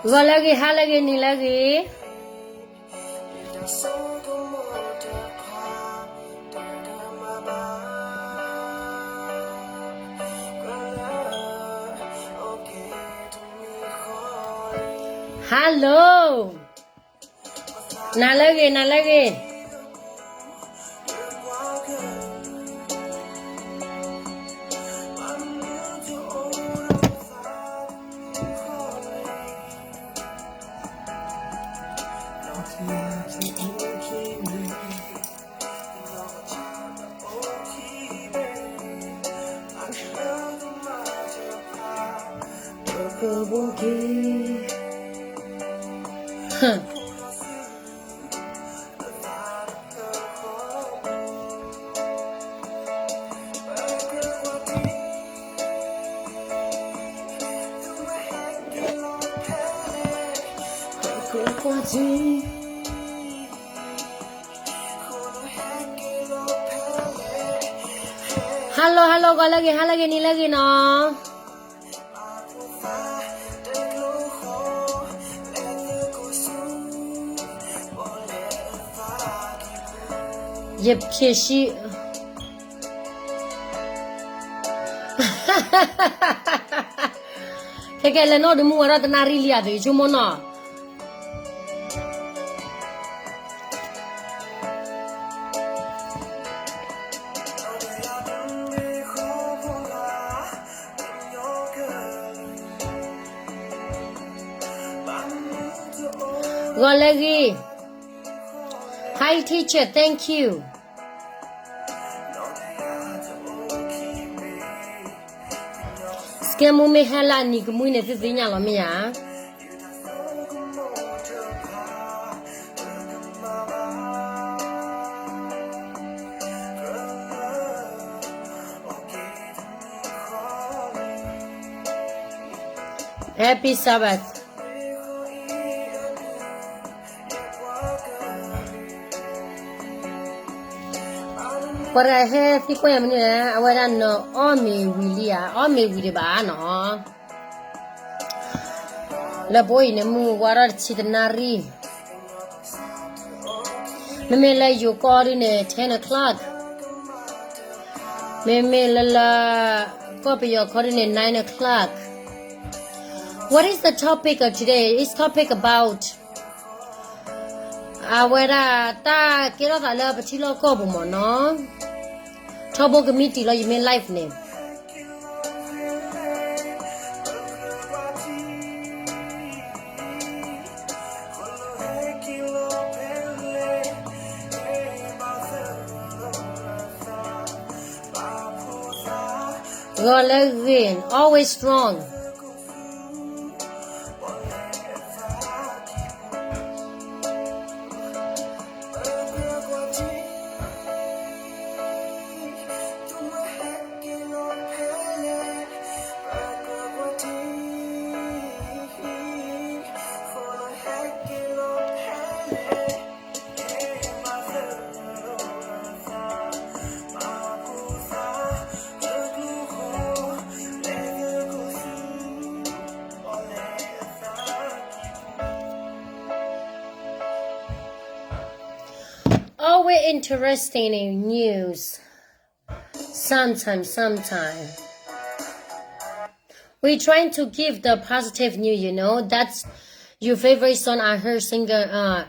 ဂီၤလၢအဂ့ၤ, ဟါလၢအဂ့ၤ, နံၤလၢအဂ့ၤ. Hello, နၤလၢအဂ့ၤ, နၤလၢအဂ့ၤ. Hello, hello, ဂီၤလၢအဂ့ၤ, ဟါလၢအဂ့ၤ, နံၤလၢအဂ့ၤနီၤ. ယဖျ့ၡံ, ခဲကဲလၢနီၢ်ဒုးမူဝဲဒၣ်တနၣ်ရံၣ်လံဧါ, ယဆိကမိၣ်နီၤ. Galerie. Hi teacher, thank you. Scam မ့ၢ်ဟဲလၢအနံၤကမှံန့ၣ် သုသ့ၣ်ညါလီၤမ့ၢ်ဧါ. Happy Sabbath. ပှၤတဂၤဟဲသံကွၢ်ယၤမနုၤလဲၣ်, အဝဲဒၣ်နအီၣ်မ့ၤဝံၤလံဧါ, အီၣ်မ့ၤဝံၤဒံးဘၣ်နီၤ. လၢပအိၣ်အံၤန့ၣ် မုၢ်ဝါထီၣ်တဆံတနၣ်ရံၣ်, မ့မ့ၢ်လၢယိၤကီၢ်ဒုန့ၣ် ten o'clock, မ့မ့ၢ်လၢလၢ ကီၢ်ပယီၤကီၢ်ဒုန့ၣ် nine o'clock. What is the topic of today? It's topic about အဝဲဒၣ်တၢ်ကဲထီၣ်သးလၢပထံလီၢ်ကီၢ်ပူၤမ့ၢ်နီၤ. ထီဘိကမံးတံာ်လီၤ ယမ့ၢ် live န့ၣ်. Galerie, always strong. Always interesting in news. Sometime, sometime. We're trying to give the positive news, you know. That's your favorite song I heard single, uh,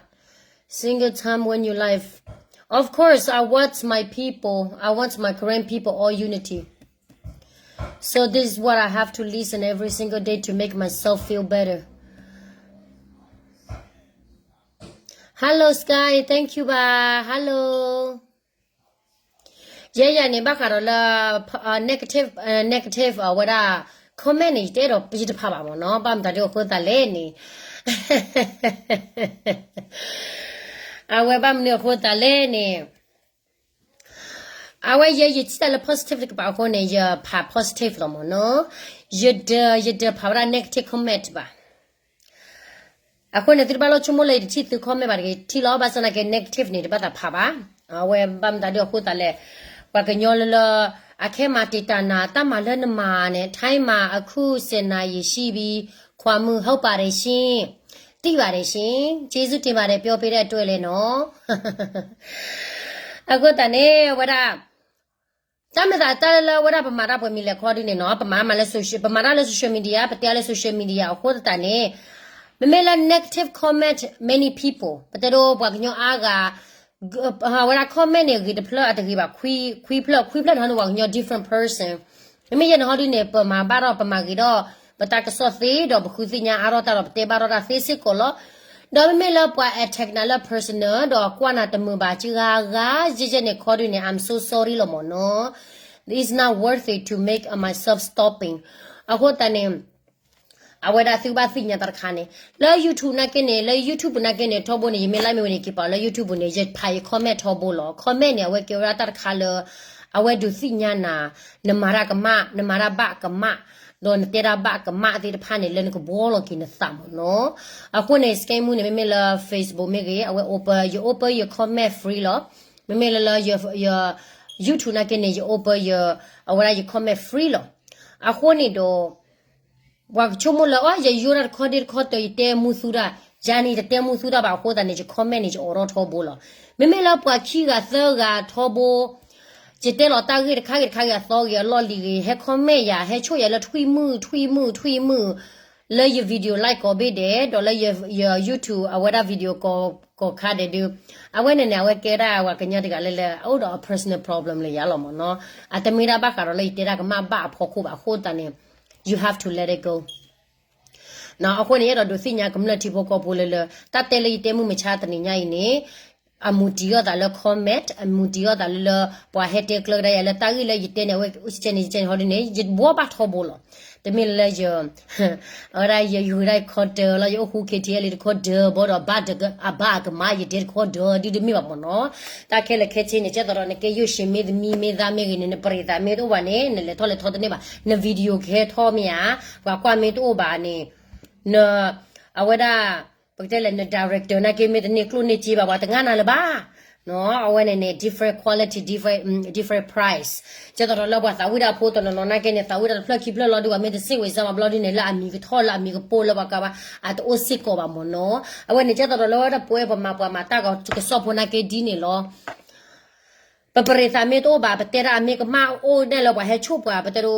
single time when you live. Of course, I want my people, I want my Karen people all unity. So this is what I have to listen every single day to make myself feel better. Hello, Sky. Thank you, bye. Hello. ယဲယၤန့ၣ် ဘၣ်ဃးဒီးလၢ negative, negative အဝဲဒၣ် comment န့ၣ် ယတအဲၣ်ဒိး ယတဖးဘၣ်မ့ၢ်နီၤ. ဘၣ်မနုၤအဃိသတးလဲၣ်န့ၣ်, အဝဲဘၣ်မနုၤအဃိသတးလဲၣ်န့ၣ်, အဝဲယဲယထံၣ်တၢ်လၢ positive တကပၤအဃိန့ၣ် ယဖး positive လီၤမ့ၢ်နီၤ. ယတ, ယတဖးဝဲဒၣ် negative comment ဘၣ်. အဃိန့ၣ် သုတဘၣ်လိၣ်ဆိကမိၣ်လၢယတထံၣ်သု comment ဘၣ်တဂ့ၤ, ထံၣ်လီၤ, ဘၣ်ဆၣ်သနာ်က့ negative န့ၣ် တဘၣ်သးဖးဘၣ်. အဝဲဘၣ်မတၤဒုးအဃိသတးလဲၣ်, ပှၤကညီလၢလၢ အခဲမၤတံာ်တာ်နၤ, တၢ်မၤလၢနမၤန့ၣ် ထိုင်းမှာ အခု ဆယ်နာရီရှိပြီ, ความรู้ ဟုတ်ပါတယ်ရှင် သိပါတယ်ရှင် ကျေးဇူးတင်ပါတယ် ပြောပေးတဲ့အတွက်လည်းနော် အဃိသတးန့ၣ် အဝဲဒၣ် တၢ်မ့ၢ်သးတၢ်လၢအဝဲဒၣ်ပမၤတၢ်ပှဲၤမံၤလဲၤခီဒုန့ၣ်နီၤ ပမၤမးလၢ social ပမၤတၢ်လၢ social media ပတဲအီၤလၢ social media အဃိသတးန့ၣ် မ့မ့ၢ်လၢ negative comment many people ပတဲဒိပှၤကညီအါဂၤ အဝဲဒၣ် comment န့ၣ် ဂ့ၤတဖျၢၣ်အတဂ့ၤဘၣ် ခွံဖျၢၣ် ခွံဖျၢၣ်န့ၣ်ဟီဒု ပှၤကညီ different person မ့မ့ၢ်ယဲန့ၣ်ဟီဒုန့ၣ် ပမၤဘၣ်ထီၣ် ပမၤဂ့ၤထီၣ် ပတၢ်ကစီၣ်သ့ ဒီးပဃုသ့ၣ်ညါအါထီၣ်တၢ်ဒီး ပတဲဘၣ်ထီၣ်တၢ်သ့စ့ၢ်ကီးလီၤ ဒီးမ့မ့ၢ်လၢပှၤ attack နၤလၢ personal ဒီးကွၢ်နၤတမုာ်ဘၣ် ကဂၤဂၤယဲယဲန့ၣ်ခီဒုန့ၣ် I'm so sorry လီၤမ့ၢ်နီၤ It's not worth it to make myself stopping အဃိသတးန့ၣ် အဝဲဒၣ်သုကဘၣ်သ့ၣ်ညါတၢ်တခါန့ၣ် လၢ YouTube နာ်က့န့ၣ် လၢ YouTube နာ်က့န့ၣ် ထီဘိန့ၣ် ယမ့ၢ် live မ့ၢ်ဝဲန့ၣ်က့ၤပာ်လၢ YouTube န့ၣ် ယဖးယ comment ထီဘိလီၤ comment န့ၣ် အဝဲကဲဝဲဒၣ်တၢ်တခါလၢ အဝဲဒုးသ့ၣ်ညါနၤ နမၤတၢ်ကမၣ် နမၤတၢ်ဘၣ်ကမၣ် ဒီးနတဲတၢ်ဘၣ်ကမၣ်သ့ၣ်တဖၣ်န့ၣ် လၢနကဘှီလီၤက့ၤနသးမ့ၢ်နီၤ အဃိန့ၣ် scam မူန့ၣ် မ့မ့ၢ်လၢ Facebook မ့ၢ်ဂ့ၤ အဝဲ open ယ open ယ comment free လီၤ မ့မ့ၢ်လၢလၢ YouTube နာ်က့န့ၣ် ယ open ယ အဝဲဒၣ်ယ comment free လီၤ အဃိန့ၣ်ဒီး ပှၤကဆိကမိၣ်လၢ အိ ယယိၣ်တၢ်တခီဒ့တခီတၢၤ ယတဲမူသူတၢ်, ယၤန့ၣ် ယတတဲမူသူတၢ်ဘၣ်အဃိသတးန့ၣ် ယ comment န့ၣ် ယအိးထီၣ်ထီဘိလီၤ. မ့မ့ၢ်လၢပှၤခံဂၤသၢဂၤထီဘိ, ယတဲလီၤတၢ်ဂ့ၢ်တခါဂ့ၤတခါဂ့ၤ အသီဂ့ၤအလီၢ်လံၤဂ့ၤ ဟဲ comment ယၤ ဟဲဆိၣ်ယၤလၢထွံၣ်မုၣ်ထွံၣ်မုၣ်ထွံၣ်မုၣ်, လၢယ video လၢကိးဘ့ၣ်ဒဲး ဒီးလၢယ YouTube အဝဲဒၣ် video ကိးခါဒဲးဒုး, အဝဲန့ၣ်န့ၣ် အဝဲကဲဒၣ်ပှၤကညီတဂၤလၢလၢ အအိၣ်ဒီးအ personal problem လၢယၤလီၤမ့ၢ်နီၤ, အတမ့ၢ်ဒၣ်ဘၣ်ဃးဒီးလၢယတဲတၢ်ကမၣ်ဘၣ်အဖီခိၣ်ဘၣ်အဃိသတးန့ၣ် you have to let it go. အဃိန့ၣ် ယအဲၣ်ဒိးဒုးသ့ၣ်ညါကမျၢၢ်ထံဖိကီၢ်ဖိလၢလၢ တၢ်တဲလၢယတဲမုၢ်မဆါတနံၤညါအံၤန့ၣ်, အမူတံၢ်အီၤသးလၢ comment, အမူတံၢ်အီၤသးလၢလၢ ပှၤဟဲတဲကျၢကဒါယၤလၢတၢ်ဂ့ၢ်လၢယတဲန့ၣ် အဝဲကဲန့ၣ်ကဲန့ၣ်ဟီဒ်န့ၣ် ယဘှီဘၣ်ထီဘိလီၤ. တမ့ၢ်လၢလၢယ အဝဲဒၣ်ယဂုၤဒၣ်ယခီတၢၤလီၤ ယအိၣ်ဃူ KTLA တခီဒၢဘီဒီး အဘၣ်အကမၣ်ယတဲတခီဒၢဒ်တမ့ၢ်ဘၣ်မ့ၢ်နီၤ, တၢ်ခဲလၢာ်ခဲဆ့န့ၣ် ကဲသိးဒီးနကဲယိၣ်ၡ့မ့ၢ်သမံမ့ၢ်သးမ့ၢ်ဂ့ၤန့ၣ် နပရံးသးမ့ၢ်တအိၣ်ဘၣ်န့ၣ် နလဲၤထီၣ်လဲၤထီတန့ၢ်ဘၣ်, န video ကဟဲထီၣ်မ့ၢ်ဧါ, ပှၤကွၢ်မ့ၢ်တအိၣ်ဘၣ်န့ၣ် န အဝဲဒၣ် ပကတဲလဲၣ် န director နာ်က့မ့ၢ်တန့ၢ်ကျိၣ်န့ၢ်စ့ဘၣ် ပှၤတငါနၤလၢၤဘၣ်. အဝဲန့ၣ်န့ၣ် different quality, different, different price. ကဲသိးဒီးလၢပှၤသးဝံၣ်တၢ်ဖိတနီၤနီၤနာ်က့န့ၣ် သးဝံၣ်တၢ်တဖျၢၣ်ခံဖျၢၣ်လီၤဒုး ပှၤမ့ၢ်တစ့ၣ်ဝဲစၢ်မးဘျီဒုးန့ၣ် လၢအမံၤကထီၣ်လၢအမံၤကပိၢ်လၢပှၤကဘၣ် အတအိၣ်စ့ၢ်ကီးဘၣ်မ့ၢ်နီၤ. အဝဲန့ၣ်ကဲသိးဒီးလၢဝဲဒၣ်ပဝဲပမၤပှၤမၤတၢ်ကစီၣ်ဖိနာ်က့ဒ်န့ၣ်လီၤ. ပပရံးသးမ့ၢ်တအိၣ်ဘၣ် ပတဲဒၣ်အမ့ၢ်ကမၣ်အိၣ်ဒဲးလၢပှၤဟဲဆိၣ်ပှၤ ပတဲဒိ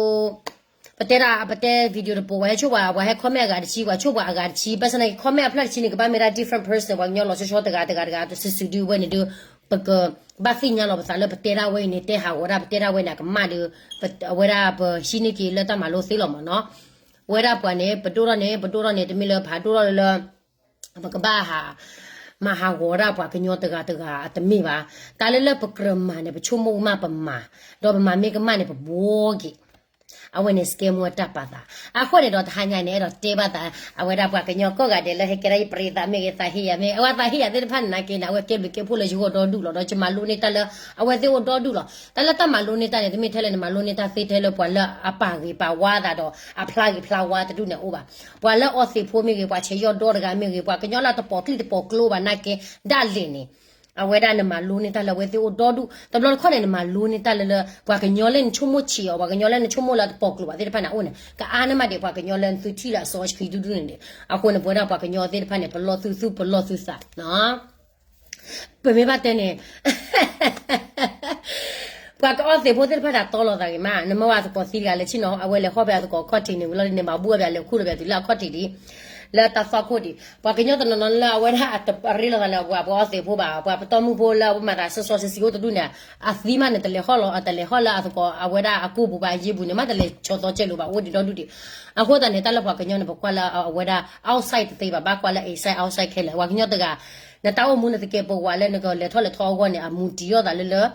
ပတဲဒၣ် ပတဲ video တပိၤ ပှၤဟဲဆိၣ်ပှၤ ပှၤဟဲ comment အဂၤတဆံ ပှၤဆိၣ်ပှၤအဂၤတဆံ ဘၣ်ဆၣ်သနာ်က့ comment အဖျၢၣ်တဆံန့ၣ် ကဘၣ်မ့ၢ်ဒၣ် different person ပှၤကညီလီၤဆီဆီတဂၤတဂၤတဂၤ တစုစုဒုးဝဲန့ၣ်ဒုး ပကဘၣ်သ့ၣ်ညါလီၤပသးလၢပတဲဒၣ်ဝဲအံၤန့ၣ် တဲဟးဂီၤဒၣ် ပတဲဒၣ်ဝဲန့ၣ် အကမၣ်ဒီး အဝဲဒၣ်ပဟံးန့ၢ်က့ၤလၢတၢ်မၤလိသ့လီၤမ့ၢ်နီၤ. ဝဲဒၣ်ပှၤန့ၣ် ပဒိၣ်ထီၣ်န့ၣ် ပဒိၣ်ထီၣ်န့ၣ် တမ့ၢ်လၢပဟးဒိၣ်ထီၣ်လၢလၢ ပကဘၣ်ဟး မၤဟးဂီၤဒၣ်ပှၤကညီတဂၤတဂၤ အတမ့ၢ်ဘၣ်. တၢ်လၢလၢပကြၢးမၤန့ၣ် ပဆိကမိၣ်ကမၣ်ပမၤ, ဒီးပမၤမ့ၢ်ကမၣ်န့ၣ် ပဘှီက့ၤ အဝဲန့ၣ် scam မူအတၢ်ပာ်သး. အဃိန့ၣ်ဒီးတဟါညါန့ၣ် အဲၣ်ဒိးတဲဘၣ်သး အဝဲဒၣ်ပှၤကညီကိးဂၤဒဲးလၢဟဲကဲဒၣ်ယပရံးသးမ့ၢ်ဂ့ၤ သးဟ့ယၤမ့ၢ် အဝဲသးဟ့ယၤသ့ၣ်တဖၣ်န့ၣ်နာ်က့န့ၣ် အဝဲကဲဘျုးကဲဖှိၣ်လၢယဂီၢ်ဒီဒူၣ်လီၤ. ဒီးယမၤလိန့ၢ်တၢ်လၢ အဝဲသ့ၣ်အိၣ်ဒီဒူၣ်လီၤ. တၢ်လၢတၢ်မၤလိန့ၢ်တၢ်န့ၣ် တမ့ၢ်ထဲလၢနမၤလိန့ၢ်တၢ်သ့ထဲလၢပှၤလၢအပာ်ဂ့ၤပာ်ဝါသးဒီး အဖျါဂ့ၤဖျါဝါတဒူၣ်န့ၣ်အိၣ်ဘၣ်. ပှၤလၢအီသံးဖိမ့ၢ်ဂ့ၤ ပှၤဆဲးယီၢ်ဒီတဂၤမ့ၢ်ဂ့ၤ ပှၤကညီလၢတပိာ်ကျိၣ်တပိာ်ကျိဘၣ်နာ်က့ ဒၣ်လဲာ်န့ၣ် အဝဲဒၣ်နမၤလိန့ၢ်တၢ်လၢအဝဲသ့ၣ်အိၣ်ဒီဒူၣ် တဘျီတခီၣ်န့ၣ် နမၤလိန့ၢ်တၢ်လၢလၢ ပှၤကညီလၢနဆိကမိၣ်ဆံးအီၤ ပှၤကညီလၢနဆိကမိၣ်လၢတပိာ်ကျိဘၣ်သ့ၣ်တဖၣ်န့ၣ် အအိၣ်န့ၣ် ကအါန့ၢ်မးဒံး ပှၤကညီလၢနသုထံၣ်လၢအစီဆှံဒူဒူန့ၣ်ဒံး. အဃိန့ၣ် ပဝဲဒၣ်ပှၤကညီသ့ၣ်တဖၣ်န့ၣ် ပလီၢ်သုသူၣ်ပလီၢ်သုသး ပမ့ၢ်ဘၣ်တဲန့ၣ် ပှၤကအီသံးဖိသ့ၣ်တဖၣ်တတီလိာ်သးဂ့ၤမး နမ့ၢ်ဝဲအသကိးသံတဂၤလၢဆ့ၣ်နီၤ အဝဲလဲၤဟီၣ်ဖဲအသကိးခီၣ်ထံးန့ၣ် ဝံၤလီၤဒ်န့ၣ် မၤဘူၣ်ဝဲပၠးလဲၤခူၣ်ဒီးပၠးတုၤလၢအခီၣ်ထံးဒံး လၢတၢ်သွၣ်ခိၣ်ဒံး ပှၤကညီတနီၤနီၤလၢအဝဲဒၣ်အတရ့လိာ်သးလၢပှၤပှၤအီသံးဖိဘၣ် ပှၤပတီၢ်မုၢ်ဖိလၢအဝဲမၤသးစီစီဆှံဆှံအိၣ်တဒူၣ်န့ၣ် အသံမးန့ၣ် တလဲၤဟီၣ်လီၤ တလဲၤဟီၣ်လၢအသကိးအဝဲဒၣ်အကိၢ်ပူၤဘၣ် အယ့ပူၤန့ၣ် မးတလဲၤဆီသီကဲလိာ်ဘၣ် အိၣ်ဒံးဒီဒူၣ်ဒံး. အဃိသတးန့ၣ် တၢ်လၢပှၤကညီန့ၣ် ပကွၢ်လၢအဝဲဒၣ် outside တသ့ဘၣ် ဘၣ်ကွၢ်လၢ inside outside ခဲလၢာ် ပှၤကညီတဂၤ နတၢ်အိၣ်မူနသကဲးပဝးလၢနကလဲၤထီၣ်လဲၤထီအဂီၢ်န့ၣ် အမူတံၢ်အီၤသးလၢလၢ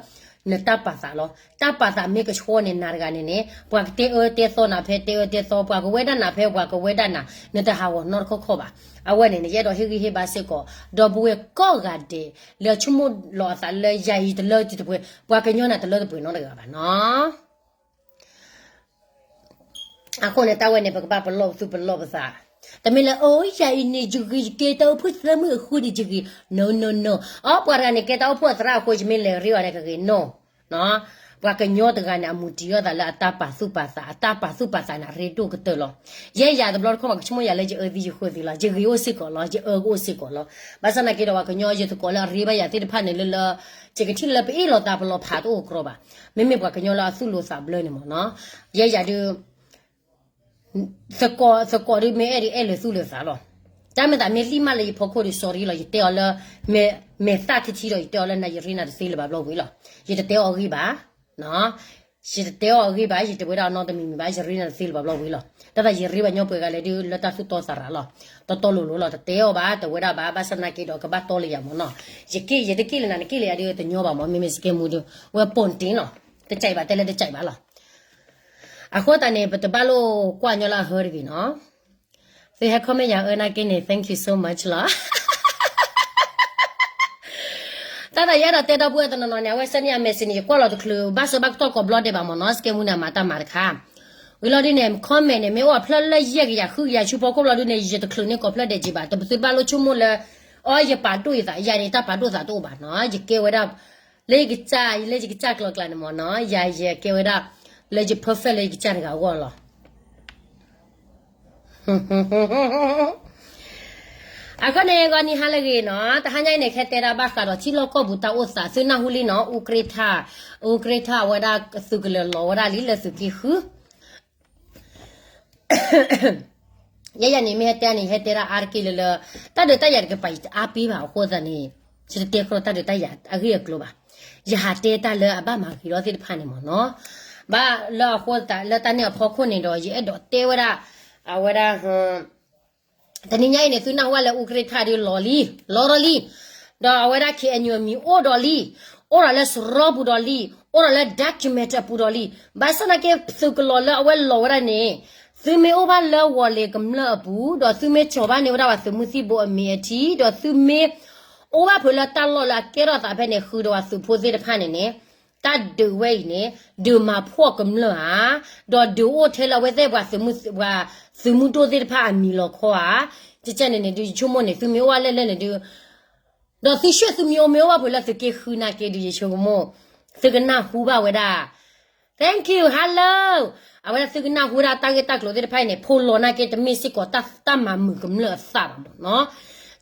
နတၢ်ပာ်သးလီၤ. တၢ်ပာ်သးမ့ၢ်ကဆှီန့ၣ် နၤတဂၤန့ၣ်န့ၣ် ပှၤကတဲအၢတဲသီနၤဖဲတဲအၢတဲသီ ပှၤကဝဲဒၣ်နၤဖဲပှၤကဝဲဒၣ်နၤ နတဟးဂီၤနီတခီခီဘၣ်. အဝဲန့ၣ် နယအဲၣ်ဒိးဟ့ၣ်ဂံၢ်ဟ့ၣ်ဘါစ့ၢ်ကီး ဒီပုၢ်ဝဲၢ်ကိးဂၤဒဲး လၢဆိကမိၣ်လီၤအသးလၢယၤအံၤတလၢတပှဲၤ ပှၤကညီနၤတလၢတပှဲၤနီတဂၤဘၣ်နီၤ. အဃိန့ၣ် တၢ်ဝဲန့ၣ် ပကဘၣ်ပလီၢ်ပသူၣ်ပလီၢ်ပသး, တမ့ၢ်လၢ အိ ယၤအံၤန့ၣ် ယဂ့ၤ ယကဲတၢ်အိၣ်ဖှိၣ်သၢမုၢ်အဃိန့ၣ် ယဂ့ၤ no no no. အိ ပှၤတဂၤန့ၣ် ကဲတၢ်အိၣ်ဖှိၣ်အသရၣ်အဃိ ယမ့ၢ်လဲၤရ့အီၤန့ၣ် ကဂ့ၤ no. ပှၤကညီတဂၤန့ၣ် အမူတံၤအီၤသးလၢအတၢ်ပာ်သူၣ်ပာ်သး, အတၢ်ပာ်သူၣ်ပာ်သးန့ၣ် အရ့ဒိၣ်ကတၢၢ်လီၤ. ယဲယၤတဘျီတခီၣ်မး ကဆိကမိၣ်ယၤလၢယအၢသံယဃၢသံလီၤ. ယဂ့ၤအိၣ်စ့ၢ်ကီးလီၤ, ယအၢကအိၣ်စ့ၢ်ကီးလီၤ. ဘၣ်ဆၣ်သနာ်က့ဒီး ပှၤကညီယသကိးလၢအရ့ဘၣ်ယၤသ့ၣ်တဖၣ်န့ၣ်လၢလၢ ယကထံၣ်လၢပအ့ၣ်လိာ်သးပလီၤဖးတအိၣ်ကြီဘၣ်. မ့မ့ၢ်ပှၤကညီလၢအသူၣ်လိၤသးဘျၢန့ၣ်မ့ၢ်နီၤ, ယဲယၤဒုး သကိး သကိးဒုးမ့ၢ်အဲၣ်ဒုးအဲၣ်လၢသူၣ်လၢသးလီၤ. တၢ်မ့ၢ်သးမ့ၢ်လံၣ်မးလၢယဖီခိၣ်ဒီး sorry လီၤ, ယတဲအီၤလၢ မဲာ်သၣ်ထံထံဒီး ယတဲအီၤလၢနၤ ယရ့နၤတသ့လၢၤဘၣ်ဘျီဝံၤလီၤ. ယတတဲအီၤဂ့ၢ်ဘၣ်, ယတတဲအီၤအဂ့ၢ်ဘၣ်, ယတဝဲဒၣ်အီၤနီတမံၤမံၤဘၣ်, ယရ့နၤတသ့လၢၤဘၣ်ဘျီဝံၤလီၤ. တၢ်သးယရ့ဘၣ်ညီပှဲၤဂၤလဲၣ်ဒုး လၢတၢ်သူၣ်တီသးရၤလီၤ. တီတီလိၤလိၤလီၤ, တတဲအီၤဘၣ်, တဝဲဒၣ်ဘၣ်, ဘၣ်ဆၣ်သနာ်က့ဒီး ကဘၣ်တီလၢယၤမ့ၢ်နီၤ. ယက့ၢ် ယတက့ၢ်လၢနၤ နက့ၢ်လၢယၤဒုး တညီဘၣ်မ့ၢ်, မ့မ့ၢ်စကဲမူဒုး ဝဲပိာ်တ့ၢ်နီၤ, တကးဘၣ်တဲလၢတကးဘၣ်လီၤ. အဃိသတးန့ၣ် ပတဘၣ်လိာ်ကွၢ်ညီလၢအဟၢတဂ့ၤနီၤ. သုဟဲ comment ယၤအၢနာ်က့န့ၣ် thank you so much လီၤ. တၢ်သးယအဲၣ်ဒိးတဲဒီပုၢ်ဝဲၢ်တနီၤနီၤန့ၣ် အဝဲ send န့ၢ်အ message န့ၣ် ယကွၢ်လီၤတချုး ဘၣ်ဆၢဘၣ်ကတီၢ်ကိးဘျီဒဲးဘၣ်မ့ၢ်နီၤ, စကဲမူန့ၣ် အမၤတၢ်မၤတခါ. ဝံၤလီၤဒုးန့ၣ် comment န့ၣ် မ့ၢ်အိၣ်အဖျၢၣ်လၢယဲၢ်ကယၤဃုကယၤဆူဖီခိၣ်ဘျီဒုးန့ၣ် ယတချုးန့ၢ်ကိးဖျၢၣ်ဒဲးက့ၤဘၣ်, တပသုတဘၣ်လိာ်ဆိကမိၣ်လၢ အီ ယပာ်ဒိၣ်ယသး, ယၤန့ၣ် တၢ်ပာ်ဒိၣ်သးတအိၣ်ဘၣ်နီၤ, ယကဲဝဲဒၣ် လၢယကစၢ်, လၢယကစၢ်ကျီကျါန့ၣ်မ့ၢ်နီၤ, ယၤယကဲဝဲဒၣ် လၢယ perfect လၢယကစၢ်တဂၤအဂီၢ်လီၤ. အဃိန့ၣ် ဂီၤနံၤဟါလၢအဂ့ၤနီၤ, တဟါညါအံၤန့ၣ် ကဟဲတဲဒၣ်ဘၣ်ဃးဒီးထံလီၢ်ကီၢ်ပူၤတၢ်အိၣ်သး သုနၢ်ဟူလံနီၤ, အူကြ့ထၣ်, အူကြ့ထၣ်အဝဲဒၣ်သုးကလၢၤလီၤဝဲဒၣ်လံလၢသုးက့ဃု ယဲယၤန့ၣ် မ့ၢ်ဟဲတဲန့ၣ် ယဟဲတဲဒၣ်အါတက့ၢ်လၢလၢ တၢ်ဒုးတၢ်ယၤတကပၤယတအါပ့ဘၣ်အဃိသတးန့ၣ် ယတတဲကြၢးတၢ်ဒုးတၢ်ယၤအဂ့ၢ်အကျိၤဘၣ်. ယဟးတဲတၢ်လၢအဘၣ်မၤဂ့ၤထီၣ်သ့ၣ်တဖၣ်န့ၣ်မ့ၢ်နီၤ. ဘၣ်လၢအဃိသတး လၢတၢ်န့ၣ်အဖီခိၣ်န့ၣ်ဒီး ယအဲၣ်ဒိးတဲဝဲဒၣ် အဝဲဒၣ် တနံၤညါအံၤန့ၣ် သုနၢ်ဟူဘၣ်လၢအူကြ့ထၣ်ဒုးလီၤလံ, လီၤဒီးလံ, ဒီးအဝဲဒၣ် ခ့ၣ်အဲၣ်ယူၣ်အမံၤအိၣ်ဒီးလံ, အိၣ်ဒီးလၢစရီပူၤဒီးလံ, အိၣ်ဒီးလၢ document အပူၤဒီးလံ. ဘၣ်ဆၣ်သနာ်က့ သုးကလီၤလၢအဝဲလီၤဝဲဒၣ်န့ၣ် သုမ့ၢ်အိၣ်ဘၣ်လၢဝီၤလ့ၤကမျၢၢ်အပူၤ ဒီးသုမ့ၢ်ကၠီၤဘၣ်န့ၢ်ဝဲဒၣ်ပှၤသုးမုၢ်သံၣ်ဘိအမံၤအထံး ဒီးသုမ့ၢ်အိၣ်ဘၣ်ဖဲလၢတၢ်လီၢ်လၢအကဲထီၣ်သးဖဲန့ၣ် ဃုာ်ဒီးပှၤသုးဖိသ့ၣ်တဖၣ်န့ၣ်န့ၣ် တၢ်ဒုးဝဲအံၤန့ၣ် ဒုးမၤဖှီၣ်ကမျၢၢ်ဧါ, ဒီးဒုးအိၣ်ထဲလၢအဝဲသ့ၣ်ပှၤသုးမုၢ်, ပှၤသုးမုၢ်ဒိၣ်သ့ၣ်တဖၣ်အမံၤလီၤခီဧါ. ကကဲန့ၣ်န့ၣ်ဒုး ယဆိကမိၣ်န့ၣ် သုမ့ၢ်အိၣ်ဘၣ်လဲၣ်လဲၣ်န့ၣ်ဒုး ဒီးသုဆှၢသုမ့ၢ်အိၣ်မ့ၢ်အိၣ်ဘၣ်ဖဲလၢသုးက့ဃုနာ်က့ဒုး ယဆိကမိၣ် သုကနၢ်ဟူဘၣ်ဝဲဒၣ် Thank you, hello. အဝဲဒၣ်သုကနၢ်ဟူဝဲဒၣ်တၢ်ဂ့ၢ်တၢ်ကျိၤသ့ၣ်တဖၣ်အံၤန့ၣ် ဖိလီၤနာ်က့တမ့ၢ်စ့ၢ်ကီးတၢ်မၤမုာ်ကမျၢၢ်အသးဘၣ်မ့ၢ်နီၤ.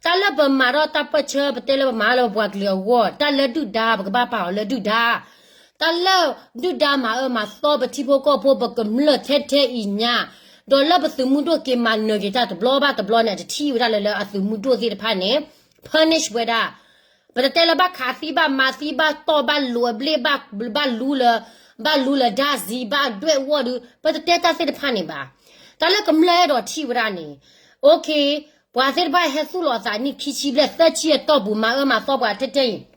တၢ်လၢပမၤထီၣ်တၢ်ပၢၢ်ဆၢ ပတဲလၢပမၤလၢပပှၤကလုာ်အဂီၢ် တၢ်လၢဒုၣ်ဒါ ပကဘၣ်ပာ်အီၤလၢဒုၣ်ဒါ တၢ်လၢဒုၣ်ဒါမၤအၢမၤသီပထံဖိကီၢ်ဖိပကမျၢၢ်ထဲထဲအံၤညါ, ဒီးလၢပသုးမုၢ်ဒိၣ်က့ၤမၤနၢၤက့ၤတၢ်တဘျီဘၣ်တဘျီန့ၣ် အတထံၣ်ဝဲဒၣ်လၢလၢအသုးမုၢ်ဒိၣ်သ့ၣ်တဖၣ်န့ၣ် punish ဝဲဒၣ် ပတတဲလၢဘၣ်ခးသံဘၣ်မၤသံဘၣ်တီၢ်ဘၣ်လိာ်အဘျ့ၣ် ဘၣ်လူလၢ, ဘၣ်လူလၢဒါဇံ ဘၣ်ဒွဲၣ်ဝီၢ်ဒုး ပတတဲတၢ်သ့ၣ်တဖၣ်န့ၣ်ဘၣ်. တၢ်လၢကမျၢၢ်အဲၣ်ဒိးထံၣ်ဝဲဒၣ်န့ၣ် okay, ပှၤသ့ၣ်တဖၣ်ဟဲသူၣ်လီၤအသးနံၣ်ခံဆံဘျဲၣ်သၢဆံအတီၢ်ပူၤ မၤအၢမၤသီပှၤထဲထဲအံၤ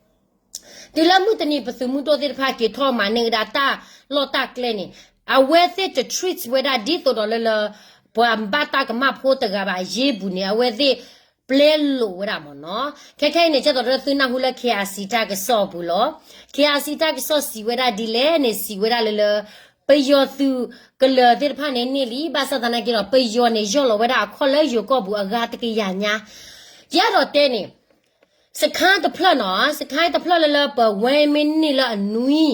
တုၤလၢမုၢ်တနံၤပသုးမုၢ်ဒိၣ်သ့ၣ်တဖၣ်က့ၤထီၣ်မၤန့ၢ်ဝဲဒၣ်တၢ်လီၢ်တၢ်ကျဲန့ၣ် အဝဲသ့ၣ်တ treat ဝဲဒၣ်ဒ်သိးဒီးလၢလၢ ပှၤဘၣ်တၢ်ကမၣ်ဖိတဂၤဘၣ်အယ့ပူၤန့ၣ် အဝဲသ့ၣ်ပျဲလိာ်ဝဲဒၣ်မ့ၢ်နီၤ. ခဲခဲအံၤန့ၣ် ကဲသိးဒီးသုနၢ်ဟူလၢ KIC တၢ်ကစီၣ်အပူၤလီၤ. KIC တၢ်ကစီၣ်စံးဝဲဒၣ်ဒ်လဲၣ်န့ၣ် စံးဝဲဒၣ်လၢလၢ ပယီၤသုးကလၢၤသ့ၣ်တဖၣ်န့ၣ်န့ၢ်လံ, ဘၣ်ဆၣ်သနာ်က့ဒီး ပယီၤန့ၣ် ယီၢ်လီၤဝဲဒၣ်အခီၣ်လၢယိၤကီၢ်ပူၤအဂၤတကယၤညါ. ယအဲၣ်ဒိးတဲန့ၣ် စခါတဖျၢၣ်နီၤ, စခါတဖျၢၣ်လၢလၢပဝဲမ့ၢ်န့ၢ်လၢအနွံ,